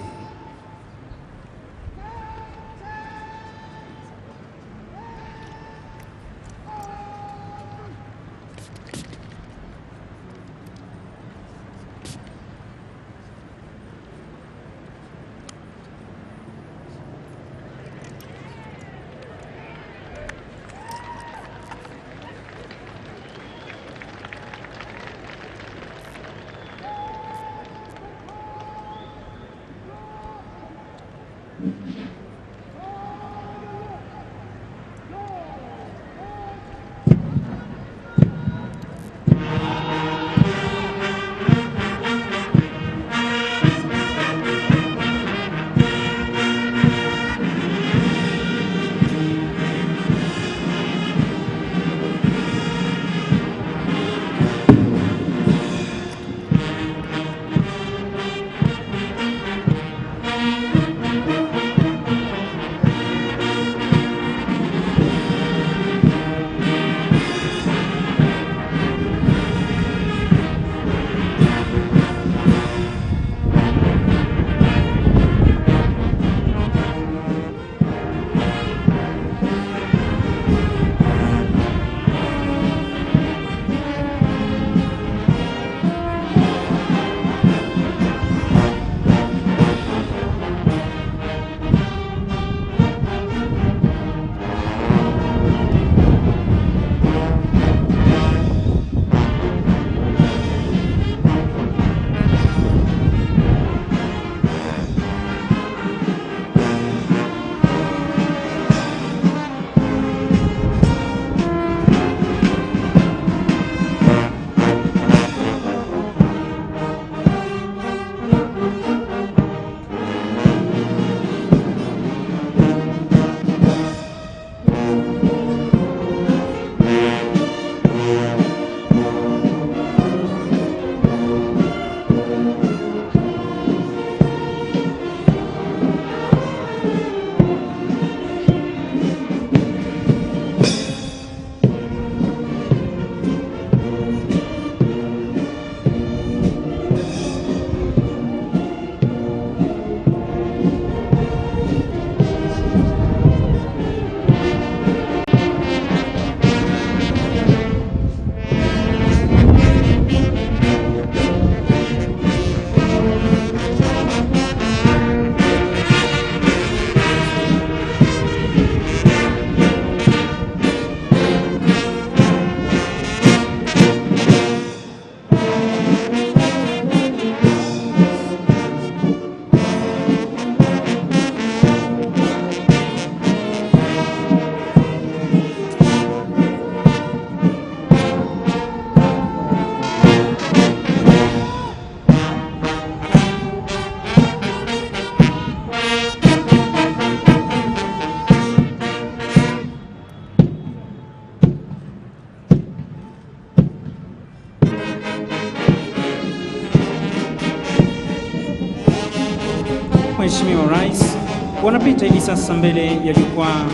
Mheshimiwa Rais, wanapita hivi sasa mbele ya jukwaa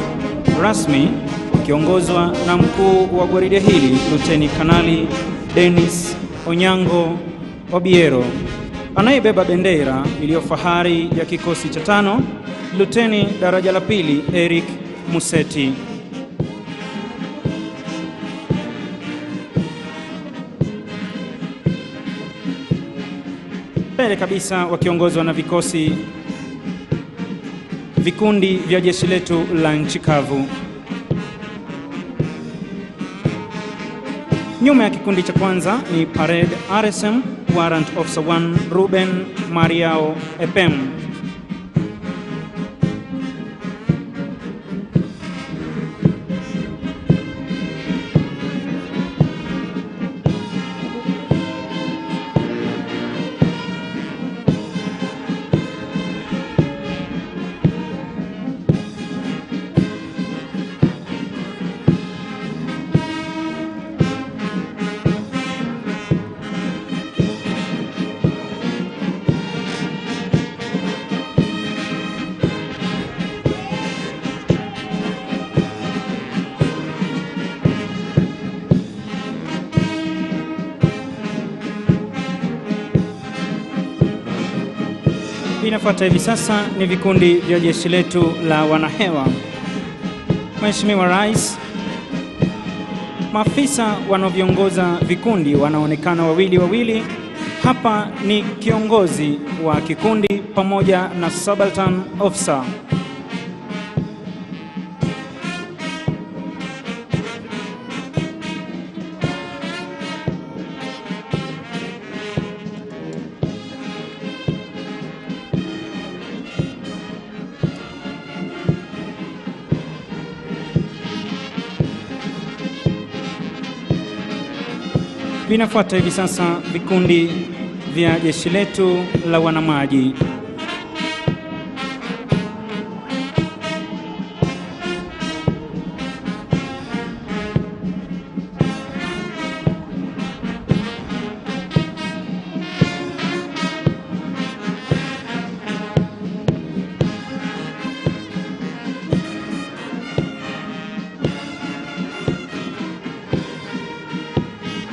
rasmi wakiongozwa na mkuu wa gwaride hili Luteni Kanali Dennis Onyango Obiero, anayebeba bendera iliyo fahari ya kikosi cha 5, Luteni daraja la pili Eric Museti. Mbele kabisa wakiongozwa na vikundi vya jeshi letu la nchi kavu. Nyuma ya kikundi cha kwanza ni Parade RSM Warrant Officer 1 Ruben Mariao Epem. Inafuata hivi sasa ni vikundi vya jeshi letu la wanahewa. Mheshimiwa Rais, maafisa wanaoviongoza vikundi wanaonekana wawili wawili. Hapa ni kiongozi wa kikundi pamoja na subaltern officer. Vinafuata hivi sasa vikundi vya jeshi letu la wanamaji.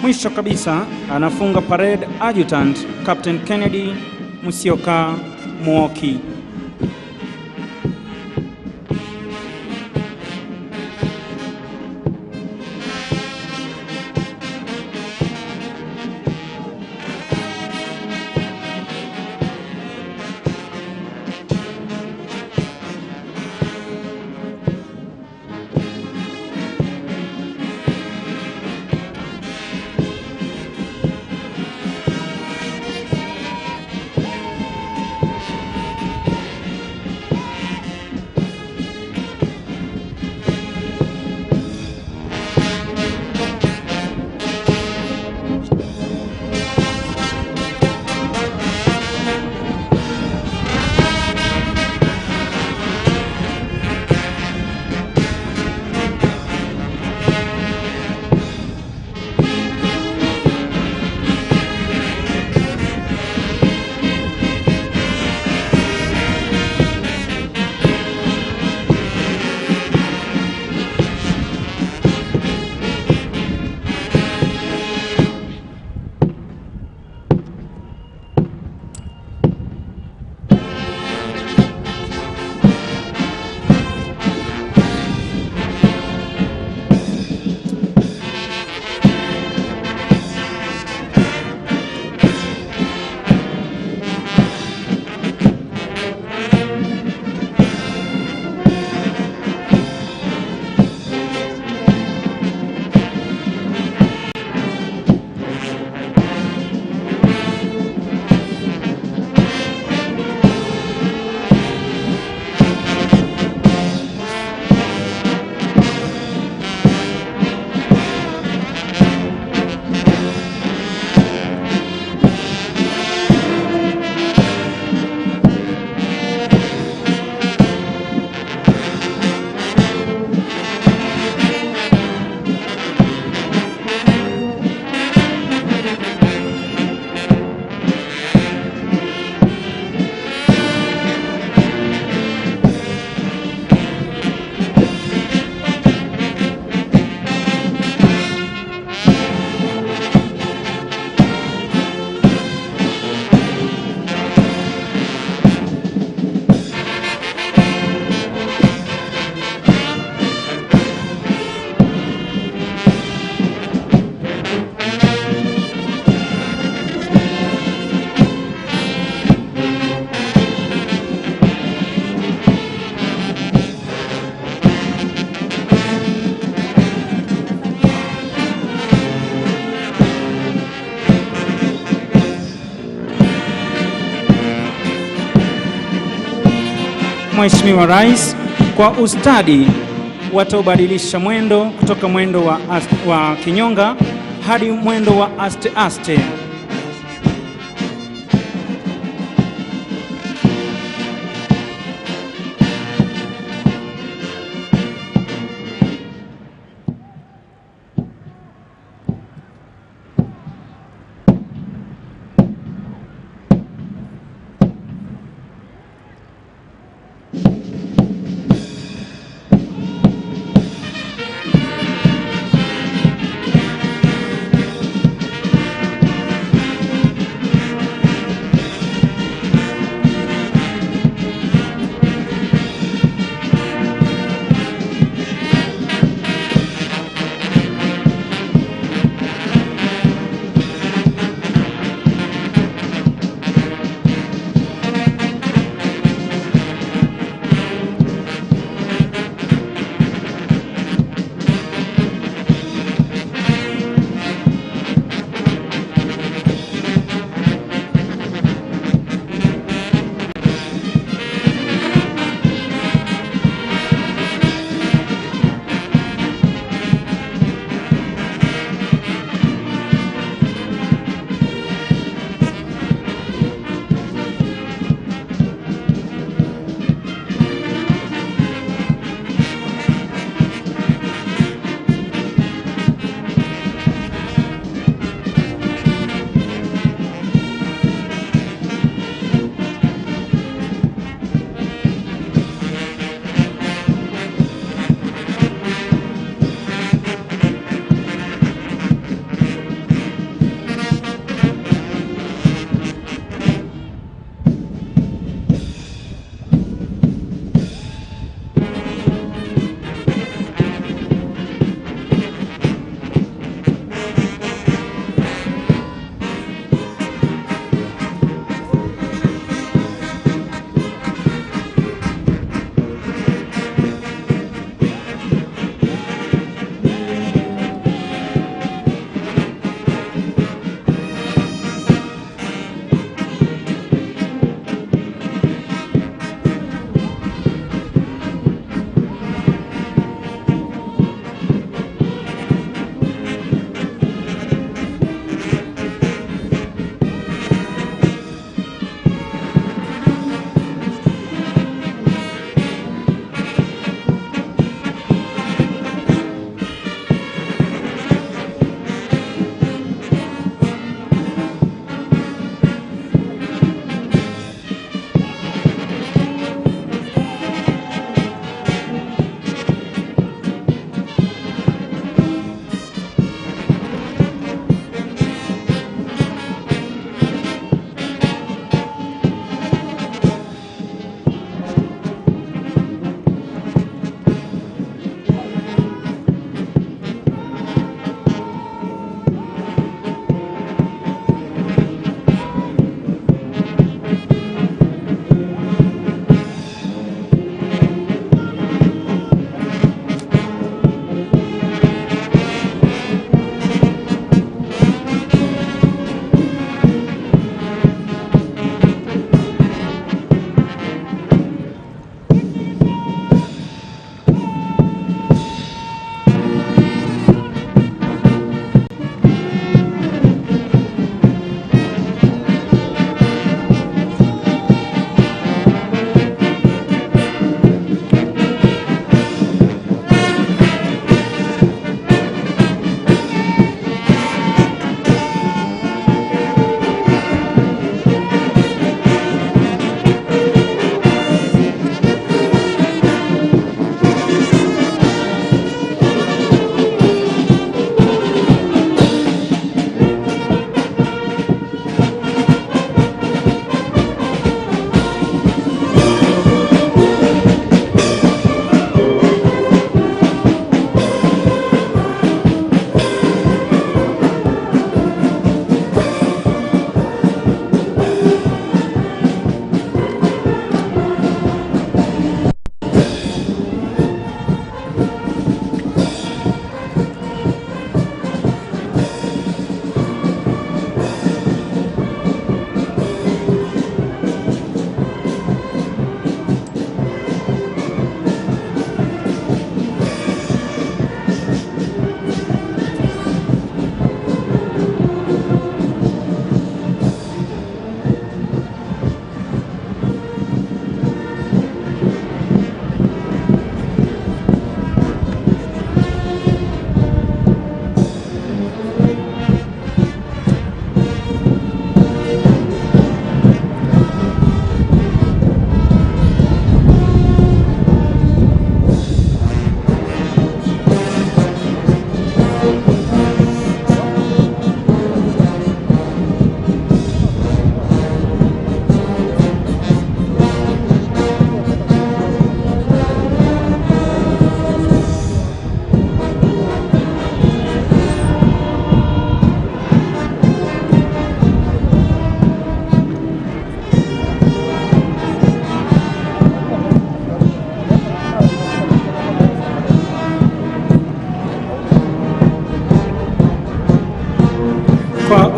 Mwisho kabisa anafunga parade adjutant Captain Kennedy Musyoka Muoki. Mheshimiwa Rais kwa ustadi wataubadilisha mwendo kutoka mwendo wa kinyonga hadi mwendo wa aste aste.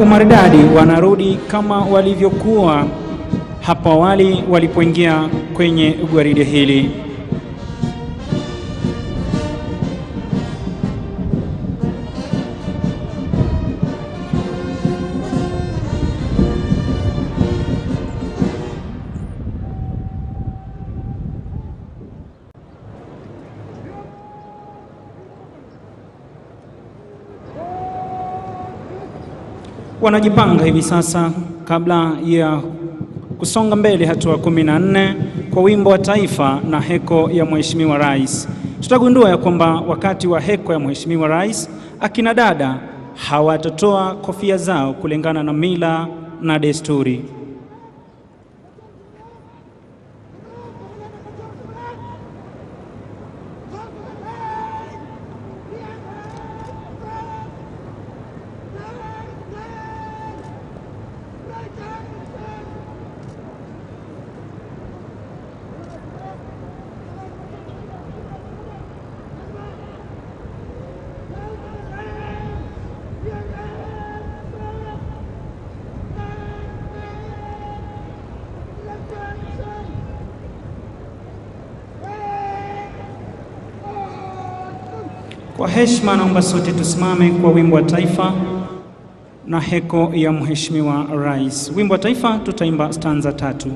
umaridadi wanarudi kama walivyokuwa hapo awali walipoingia kwenye gwaride hili. Wanajipanga hivi sasa kabla ya kusonga mbele hatua 14 kwa wimbo wa taifa na heko ya Mheshimiwa Rais. Tutagundua ya kwamba wakati wa heko ya Mheshimiwa Rais, akina dada hawatatoa kofia zao kulingana na mila na desturi. Kwa heshima naomba sote tusimame kwa wimbo wa taifa na heko ya Mheshimiwa Rais. Wimbo wa taifa tutaimba stanza 3.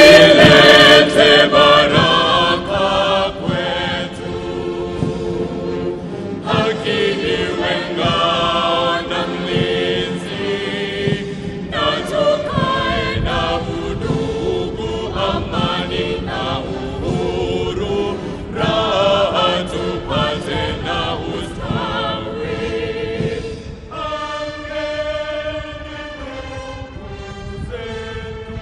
Ilete baraka kwetu, haki iwe ngao na mlinzi, na tukae na udugu, amani na uhuru, raha tupate na ustawi. Angeni ndugu zetu,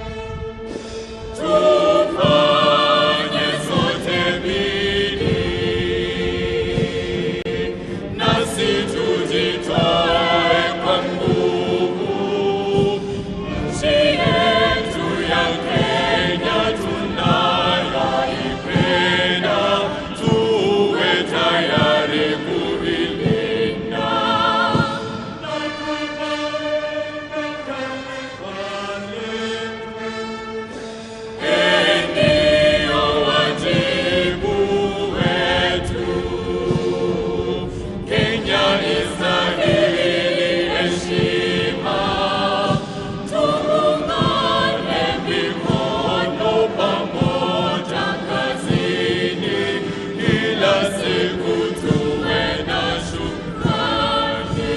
tufanye sote bidii, nasi tujitoe kwa nguvu, nchi yetu ya Kenya tunayoipenda, tuwe tayari kuilinda na tujenge taifa letu. Ndio wajibu wetu. Kenya istahili heshima, tuungane mikono pamoja kazini, kila siku tuwe na shukrani.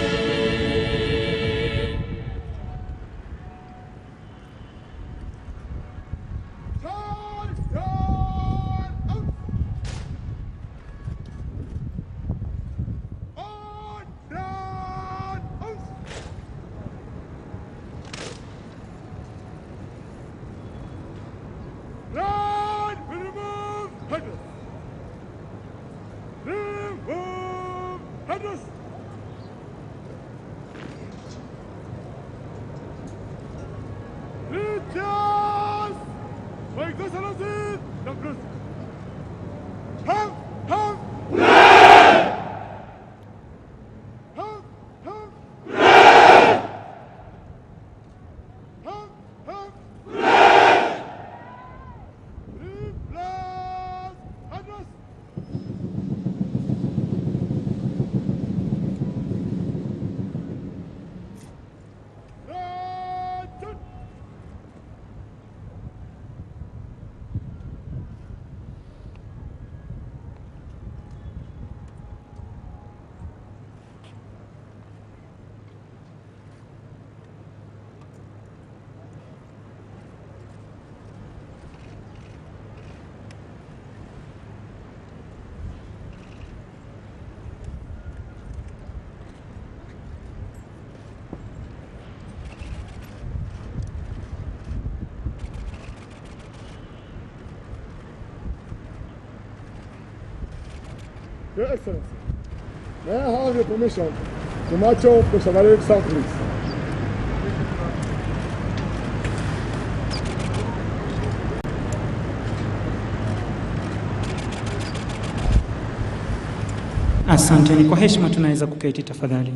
Your Excellency, may I have your permission to march off the Chevalier South, please? Asanteni kwa heshima, tunaweza kuketi tafadhali.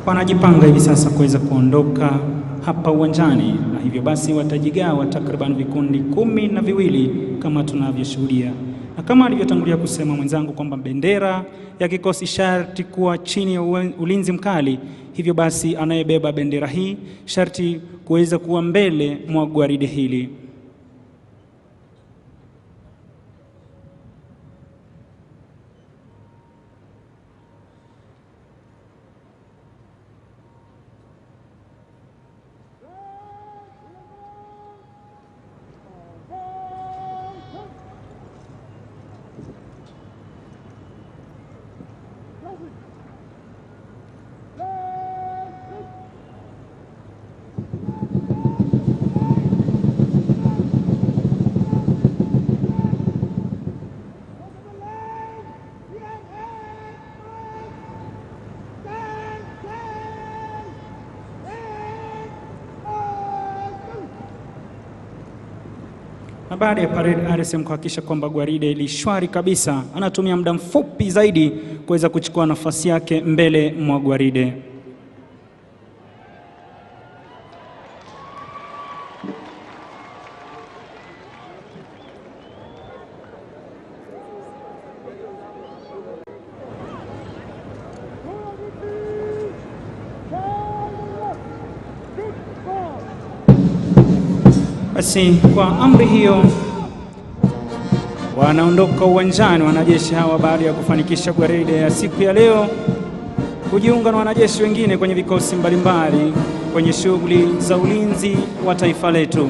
Wanajipanga hivi sasa kuweza kuondoka hapa uwanjani, na hivyo basi watajigawa takriban vikundi 12 kama tunavyoshuhudia. Na kama alivyotangulia kusema mwenzangu kwamba bendera ya kikosi sharti kuwa chini ya ulinzi mkali, hivyo basi anayebeba bendera hii sharti kuweza kuwa mbele mwa gwaride hili. Na baada ya parade RSM kuhakikisha kwamba gwaride li shwari kabisa, anatumia muda mfupi zaidi kuweza kuchukua nafasi yake mbele mwa gwaride. Basi kwa amri hiyo wanaondoka uwanjani wanajeshi hawa baada ya kufanikisha gwaride ya siku ya leo, kujiunga na wanajeshi wengine kwenye vikosi mbalimbali kwenye shughuli za ulinzi wa taifa letu.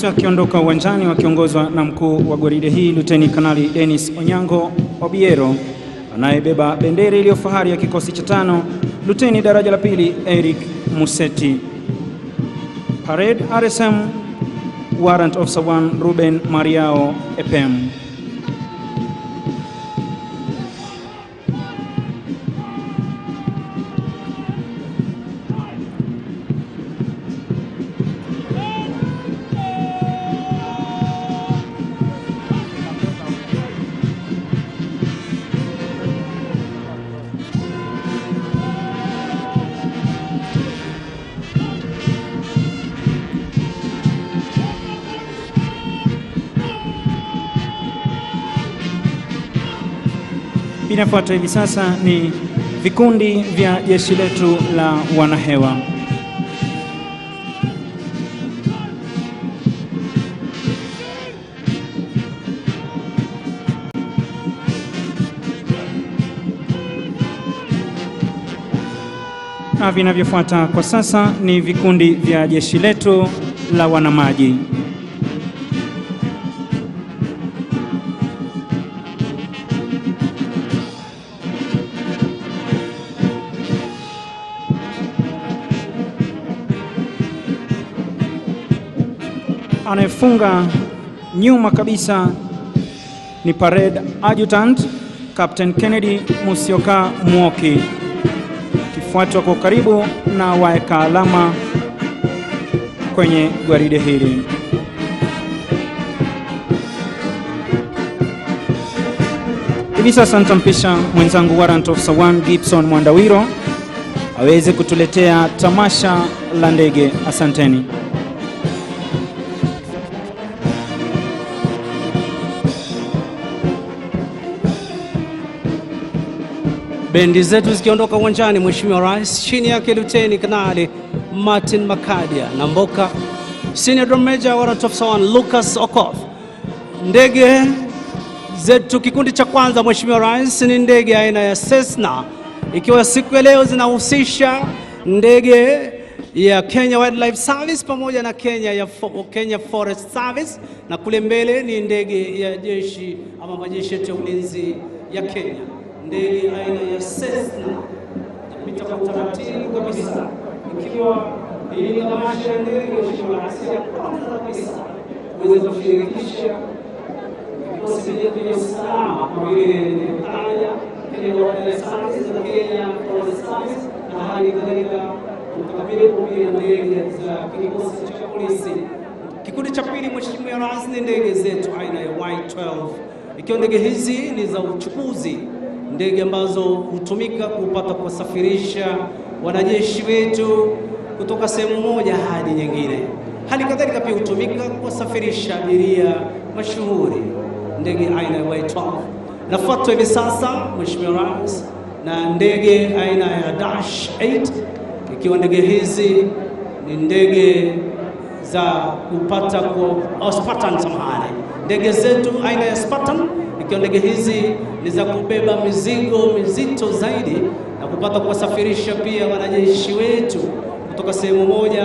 Wakiondoka uwanjani wakiongozwa na mkuu wa gwaride hii Luteni Kanali Dennis Onyango Obiero, anayebeba bendera iliyo fahari ya kikosi cha 5, Luteni daraja la pili Eric Museti. Parade RSM Warrant Officer 1 Ruben Mariao Epem. Inafuata hivi sasa ni vikundi vya jeshi letu la wanahewa. Na vinavyofuata kwa sasa ni vikundi vya jeshi letu la wanamaji. Anayefunga nyuma kabisa ni Parade Adjutant Captain Kennedy Musyoka Mwoki, kifuatwa kwa karibu na waeka alama kwenye gwaride hili. Hivi sasa nitampisha mwenzangu Warrant Officer 1 Gibson Mwandawiro aweze kutuletea tamasha la ndege. Asanteni. Bendi zetu zikiondoka uwanjani, Mheshimiwa Rais, chini yake Luteni Kanali Martin Makadia na Mboka, Senior Drum Major Warrant Officer 1 Lucas Okoth. Ndege zetu kikundi cha kwanza, Mheshimiwa Rais, ni ndege aina ya Cessna, ikiwa siku ya leo zinahusisha ndege ya Kenya Wildlife Service pamoja na Kenya Forest Service, na kule mbele ni ndege ya jeshi ama majeshi yetu ya ulinzi ya Kenya, ndege aina ya Cessna itapita kwa utaratibu kabisa, ikiwa ili tamasha ya ndege, Mheshimiwa Rais, ya kwanza kabisa kuweza kushirikisha vikosi vya usalama kama vile nilivyotaja Kenya Wildlife Service na Kenya Forest Service, na hali kadhalika kutakabili pamoja na ndege za kikosi cha polisi. Kikundi cha pili, Mheshimiwa Rais, ni ndege zetu aina ya Y12, ikiwa ndege hizi ni za uchukuzi, ndege ambazo hutumika kupata kuwasafirisha wanajeshi wetu kutoka sehemu moja hadi nyingine. Hali kadhalika pia hutumika kuwasafirisha abiria mashuhuri, ndege aina ya Y12. Nafuatwa hivi sasa, Mheshimiwa Rais, na ndege aina ya Dash 8, ikiwa ndege hizi ni ndege za kupata kwa Spartan, samahani, ndege zetu aina ya Spartan, ikiwa ndege hizi ni za kubeba mizigo mizito zaidi na kupata kuwasafirisha pia wanajeshi wetu kutoka sehemu moja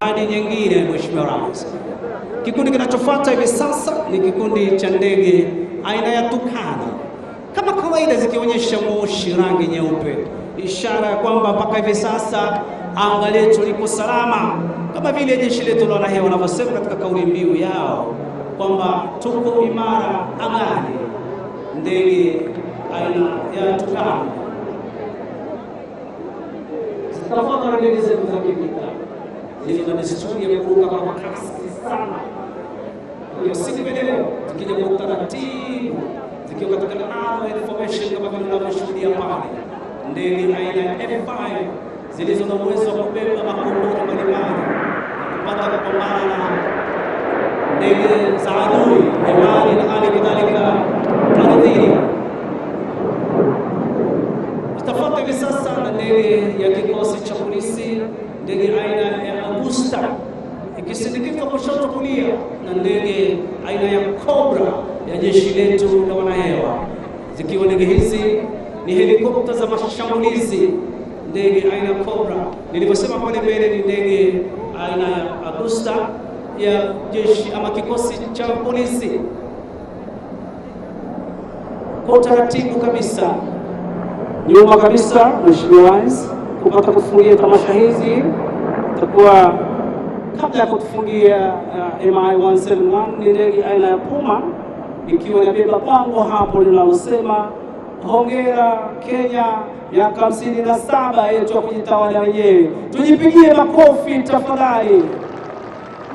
hadi nyingine, Mheshimiwa Rais. Kikundi kinachofuata hivi sasa ni kikundi cha ndege aina ya Tukano, kama kawaida zikionyesha moshi rangi nyeupe, ishara ya kwamba mpaka hivi sasa anga letu liko salama, kama vile jeshi letu la wanahewa wanavyosema katika kauli mbiu yao kwamba tuko imara angani. Ndege aina ya Tukano zitafuatwa na ndege zetu za kivita zilizo na desturi ya kuruka kwa kasi sana. Kwa siku ya leo zikija kwa utaratibu, zikiwa katika arrow formation kama vile unavyoshuhudia pale, ndege aina ya F5 zilizo na uwezo wa kubeba makombora mbalimbali na kupata kupambana na ndege za adui hewani na hali kadhalika ardhini. Itafuata hivi sasa na ndege ya kikosi cha polisi, ndege aina ya Augusta ikisindikizwa kushoto kulia na ndege aina ya Cobra ya jeshi letu la wanahewa, zikiwa ndege hizi ni helikopta za mashambulizi. Ndege aina ya Cobra nilivyosema pale mbele ni ndege aina ya Augusta ya jeshi ama kikosi cha polisi. Kwa utaratibu kabisa, nyuma kabisa, Mheshimiwa Rais, kupata kufungia tamasha hizi itakuwa kabla ya kutufungia MI 171 ni ndege aina ya Puma ikiwa inabeba bango hapo linalosema hongera Kenya, miaka 57 yetu ya kujitawala wenyewe. Tujipigie makofi tafadhali.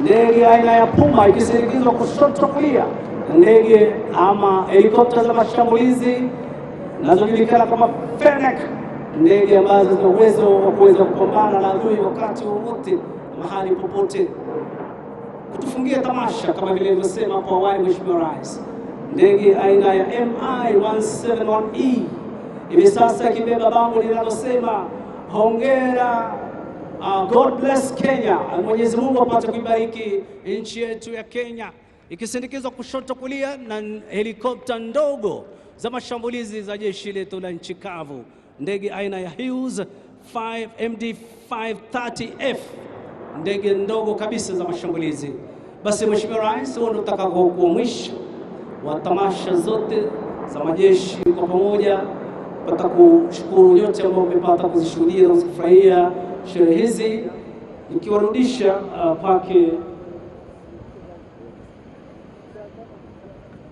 Ndege aina ya Puma ikisindikizwa kushoto kulia na ndege ama helikopta za mashambulizi zinazojulikana kama Fennec, ndege ambazo zina uwezo wa kuweza kupambana na adui wakati wowote mahali popote. Kutufungia tamasha kama vile nilivyosema hapo awali, Mheshimiwa Rais, ndege aina ya MI 171E hivi sasa ikibeba bango linalosema hongera, God bless Kenya, Mwenyezi Mungu apate kuibariki nchi yetu ya Kenya, ikisindikizwa kushoto kulia na helikopta ndogo za mashambulizi za jeshi letu la nchi kavu, ndege aina ya Hughes 5 MD 530F, ndege ndogo kabisa za mashambulizi. Basi Mheshimiwa Rais, huo ndio utakaokuwa mwisho wa tamasha zote za majeshi kwa pamoja. Pata kushukuru nyote ambao mmepata kuzishuhudia na kuzifurahia sherehe hizi, nikiwarudisha kwake.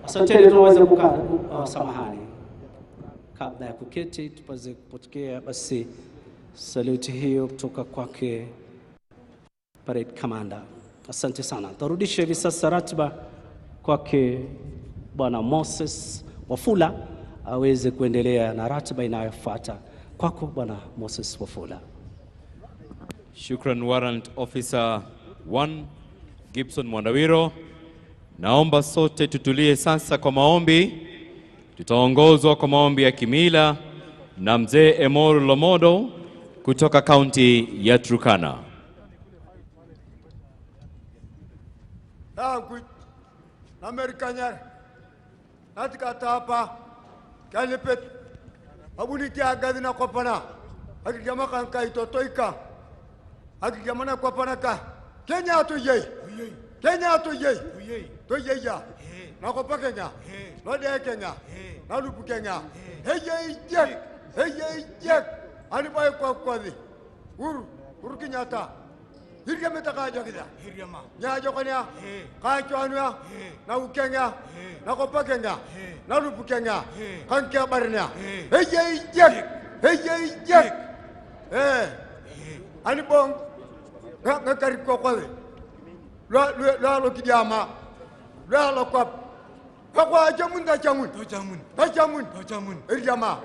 Asanteni, tunaweza kukaa. Samahani, kabla ya kuketi tupate kupokea basi saluti hiyo kutoka kwake Parade Commander. Asante sana. Tarudisha hivi sasa ratiba kwake Bwana Moses Wafula aweze kuendelea na ratiba inayofuata. Kwako Bwana Moses Wafula. Shukran, Warrant Officer 1 Gibson Mwandawiro. Naomba sote tutulie sasa kwa maombi. Tutaongozwa kwa maombi ya kimila na Mzee Emoru Lomodo kutoka kaunti ya Turkana. Namerikanyar natikatapa kalipet abuniti agadina kopana akijama kanka itotoika akijama na kopana ka Kenya to yei, Kenya to yei, to yei ya na kopa Kenya no de Kenya na lupu Kenya hey yei jek, hey yei jek ani bay kwa kwa di ur ur Kenyatta hiriyama ta jogida hiriyama nya jokanya ka chwanwa na ukenga na kopa Kenya na lupu Kenya kanke barnya hey yei jek, hey yei jek eh ani bong nga kari ko ko lo lo lo kidiyama lo lo kwap kwa jamun da jamun to jamun da jamun to jamun irjama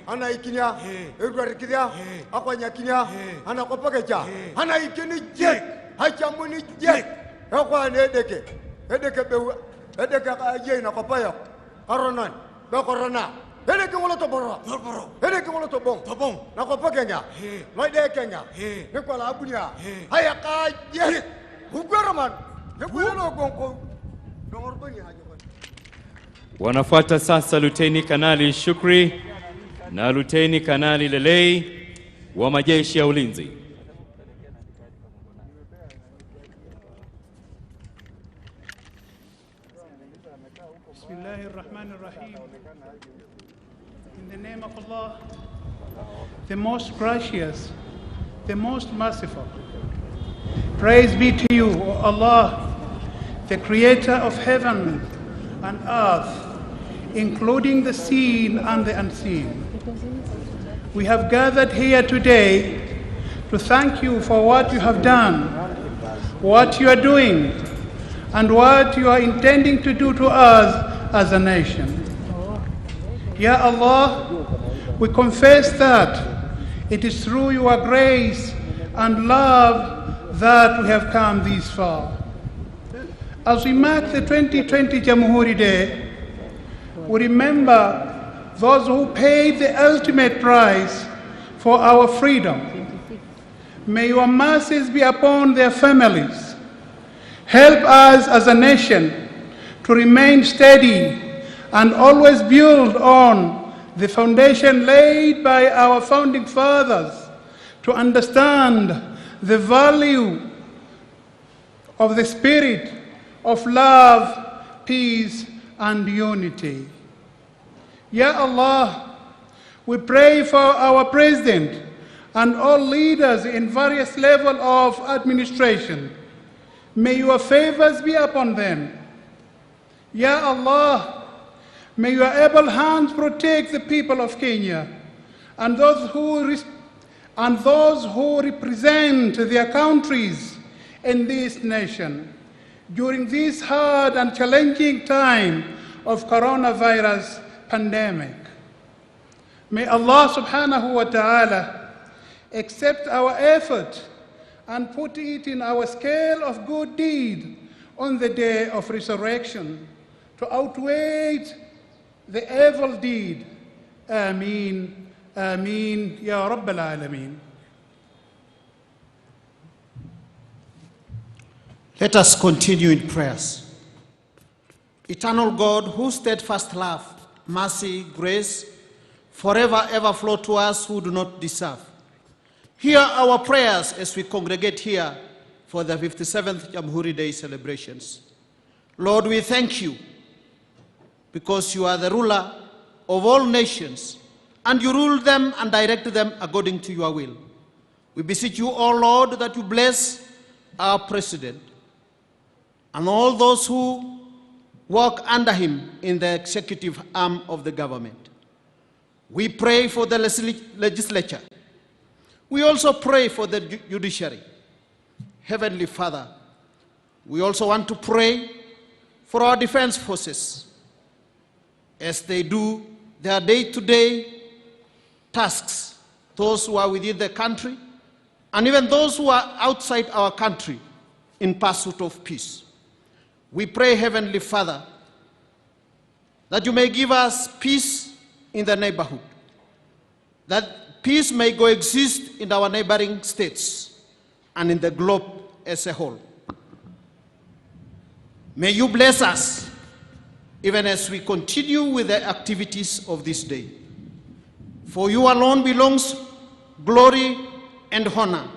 ana ikinya irwar kidia akwanya kinya ana kopakecha ana ikini jek ha jamuni jek kwa ne deke edeke be edeke aje na kopaya koronan be korona edeke wala to boro edeke wala to bon to bon na kopakenya no de kenya ne ko la abunya haya ka jek hugwaraman ne ko no gonko dongor bani hajo. Wanafuata sasa Luteni Kanali Shukri na Luteni Kanali Lelei wa majeshi ya ulinzi. Bismillahirrahmanirrahim. In the name of Allah, the most gracious, the most merciful. Praise be to you, O Allah, the creator of heaven and earth, including the seen and the unseen. We have gathered here today to thank you for what you have done, what you are doing, and what you are intending to do to us as a nation. Ya Allah, we confess that it is through your grace and love that we have come this far. As we mark the 2020 Jamhuri Day, we remember those who paid the ultimate price for our freedom. May your mercies be upon their families. Help us as a nation to remain steady and always build on the foundation laid by our founding fathers to understand the value of the spirit of love, peace, and unity. Ya Allah, we pray for our president and all leaders in various levels of administration. May your favors be upon them. Ya Allah, may your able hands protect the people of Kenya and those who represent their countries in this nation during this hard and challenging time of coronavirus pandemic. May Allah subhanahu wa ta'ala accept our effort and put it in our scale of good deed on the day of resurrection to outweigh the evil deed آمين آمين يا رب العالمين. Let us continue in prayers. Eternal God, whose steadfast love, mercy, grace, forever ever flow to us who do not deserve. Hear our prayers as we congregate here for the 57th Jamhuri Day celebrations. Lord, we thank you because you are the ruler of all nations and you rule them and direct them according to your will. We beseech you, O Lord, that you bless our president and all those who work under him in the executive arm of the government. We pray for the legislature. We also pray for the judiciary. Heavenly Father, we also want to pray for our defense forces as they do their day to day tasks, those who are within the country and even those who are outside our country in pursuit of peace. We pray, Heavenly Father, that you may give us peace in the neighborhood, that peace may coexist in our neighboring states and in the globe as a whole. May you bless us even as we continue with the activities of this day. For you alone belongs glory and honor.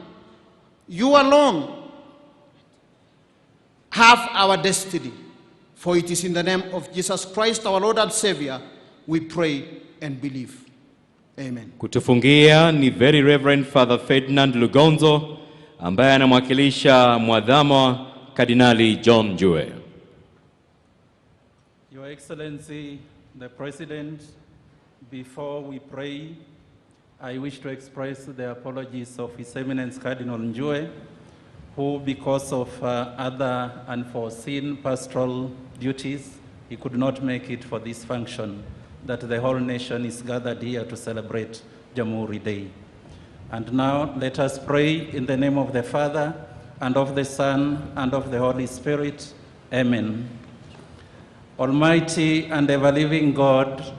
You alone have our destiny. For it is in the name of Jesus Christ, our Lord and Savior, we pray and believe. Amen. Kutufungia ni Very Reverend Father Ferdinand Lugonzo ambaye anamwakilisha Mwadhama Kardinali John Njue. Your Excellency, the President, before we pray, I wish to express the apologies of His Eminence Cardinal Njue, who, because of other unforeseen pastoral duties, he could not make it for this function that the whole nation is gathered here to celebrate Jamhuri Day. And now let us pray in the name of the Father, and of the Son, and of the Holy Spirit. Amen. Almighty and ever-living God,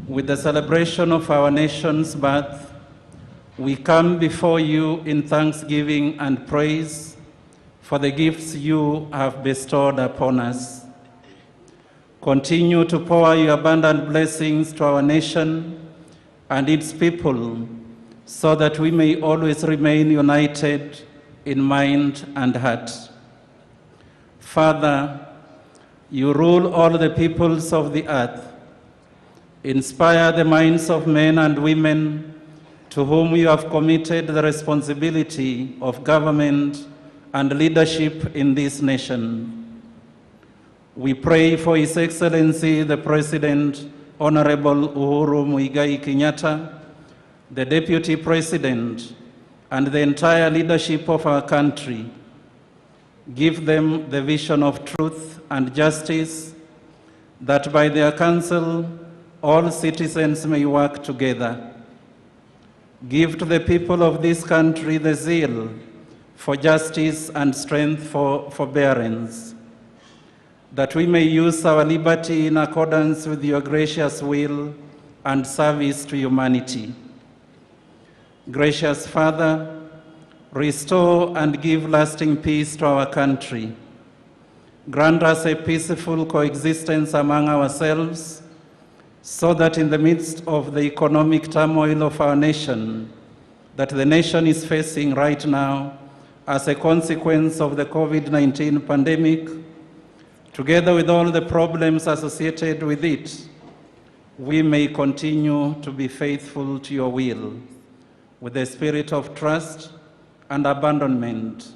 with the celebration of our nation's birth, we come before you in thanksgiving and praise for the gifts you have bestowed upon us. Continue to pour your abundant blessings to our nation and its people so that we may always remain united in mind and heart. Father, you rule all the peoples of the earth. Inspire the minds of men and women to whom you have committed the responsibility of government and leadership in this nation. We pray for His Excellency the President, Honorable Uhuru Muigai Kenyatta, the Deputy President, and the entire leadership of our country. Give them the vision of truth and justice, that by their counsel all citizens may work together. Give to the people of this country the zeal for justice and strength for forbearance, that we may use our liberty in accordance with your gracious will and service to humanity. Gracious Father, restore and give lasting peace to our country. Grant us a peaceful coexistence among ourselves, so that in the midst of the economic turmoil of our nation, that the nation is facing right now as a consequence of the COVID-19 pandemic, together with all the problems associated with it, we may continue to be faithful to your will, with a spirit of trust and abandonment,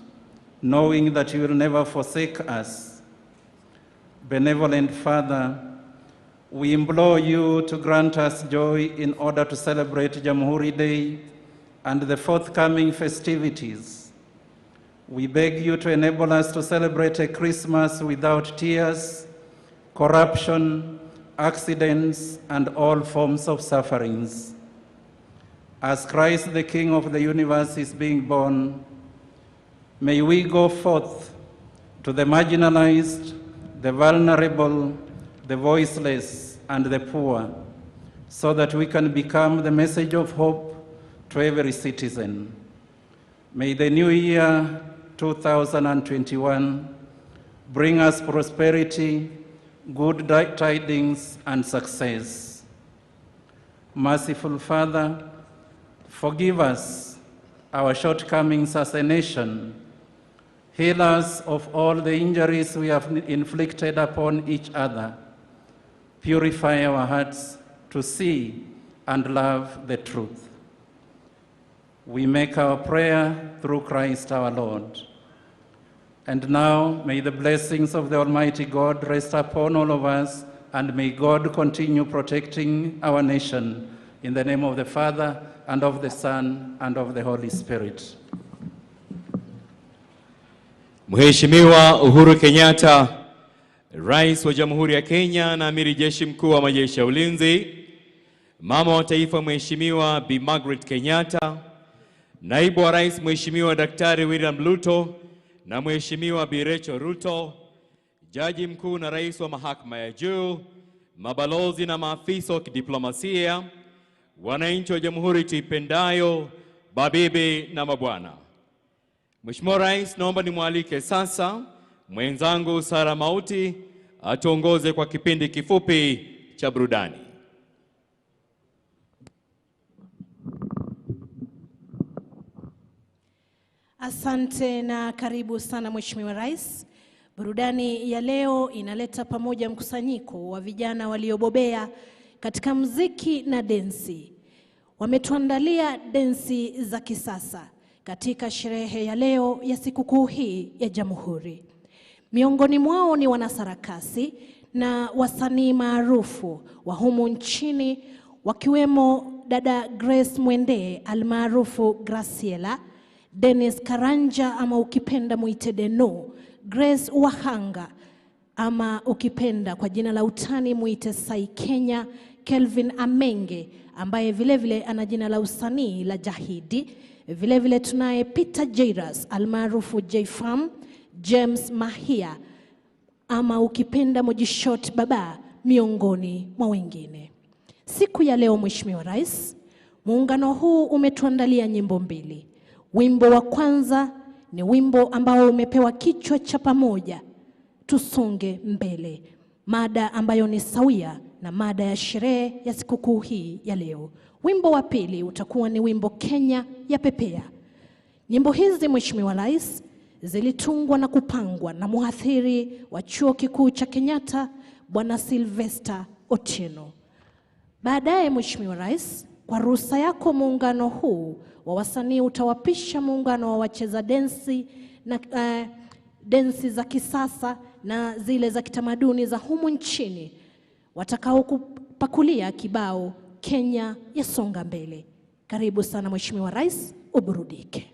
knowing that you will never forsake us. Benevolent Father, we implore you to grant us joy in order to celebrate Jamhuri Day and the forthcoming festivities. We beg you to enable us to celebrate a Christmas without tears, corruption, accidents, and all forms of sufferings. As Christ, the King of the universe, is being born, may we go forth to the marginalized, the vulnerable, the voiceless, and the poor, so that we can become the message of hope to every citizen. May the new year 2021 bring us prosperity, good tidings, and success. Merciful Father, forgive us our shortcomings as a nation. Heal us of all the injuries we have inflicted upon each other. Purify our hearts to see and love the truth. We make our prayer through Christ our Lord. And now, may the blessings of the Almighty God rest upon all of us, and may God continue protecting our nation. In the name of the Father, and of the Son, and of the Holy Spirit. Mheshimiwa Uhuru Kenyatta, Rais wa Jamhuri ya Kenya na Amiri Jeshi Mkuu wa Majeshi ya Ulinzi, Mama wa Taifa Mheshimiwa Bi Margaret Kenyatta, Naibu wa Rais Mheshimiwa Daktari William Ruto na Mheshimiwa Bi Rachel Ruto, Jaji Mkuu na Rais wa Mahakama ya Juu, mabalozi na maafisa wa kidiplomasia, wananchi wa Jamhuri tuipendayo, mabibi na mabwana. Mheshimiwa Rais, naomba nimwalike sasa mwenzangu Sara Mauti atuongoze kwa kipindi kifupi cha burudani. Asante na karibu sana Mheshimiwa Rais. Burudani ya leo inaleta pamoja mkusanyiko wa vijana waliobobea katika muziki na densi. Wametuandalia densi za kisasa katika sherehe ya leo ya sikukuu hii ya Jamhuri. Miongoni mwao ni wanasarakasi na wasanii maarufu wa humu nchini, wakiwemo dada Grace Mwende almaarufu Graciela, Dennis Karanja ama ukipenda muite Deno, Grace Wahanga ama ukipenda kwa jina la utani muite Sai Kenya, Kelvin Amenge ambaye vile vile ana jina la usanii la Jahidi. Vile vile tunaye Peter Jairus almaarufu J-Fam, James Mahia ama ukipenda Mojishot Baba, miongoni mwa wengine. Siku ya leo Mheshimiwa Rais, muungano huu umetuandalia nyimbo mbili. Wimbo wa kwanza ni wimbo ambao umepewa kichwa cha pamoja, Tusonge Mbele, mada ambayo ni sawia na mada ya sherehe ya sikukuu hii ya leo. Wimbo wa pili utakuwa ni wimbo Kenya ya Pepea. Nyimbo hizi Mheshimiwa Rais zilitungwa na kupangwa na mhadhiri wa Chuo Kikuu cha Kenyatta, Bwana Sylvester Otieno. Baadaye Mheshimiwa Rais, kwa ruhusa yako, muungano huu wa wasanii utawapisha muungano wa wacheza densi na densi za kisasa na zile za kitamaduni za humu nchini watakao kupakulia kibao Kenya ya Songa Mbele. Karibu sana Mheshimiwa Rais, uburudike.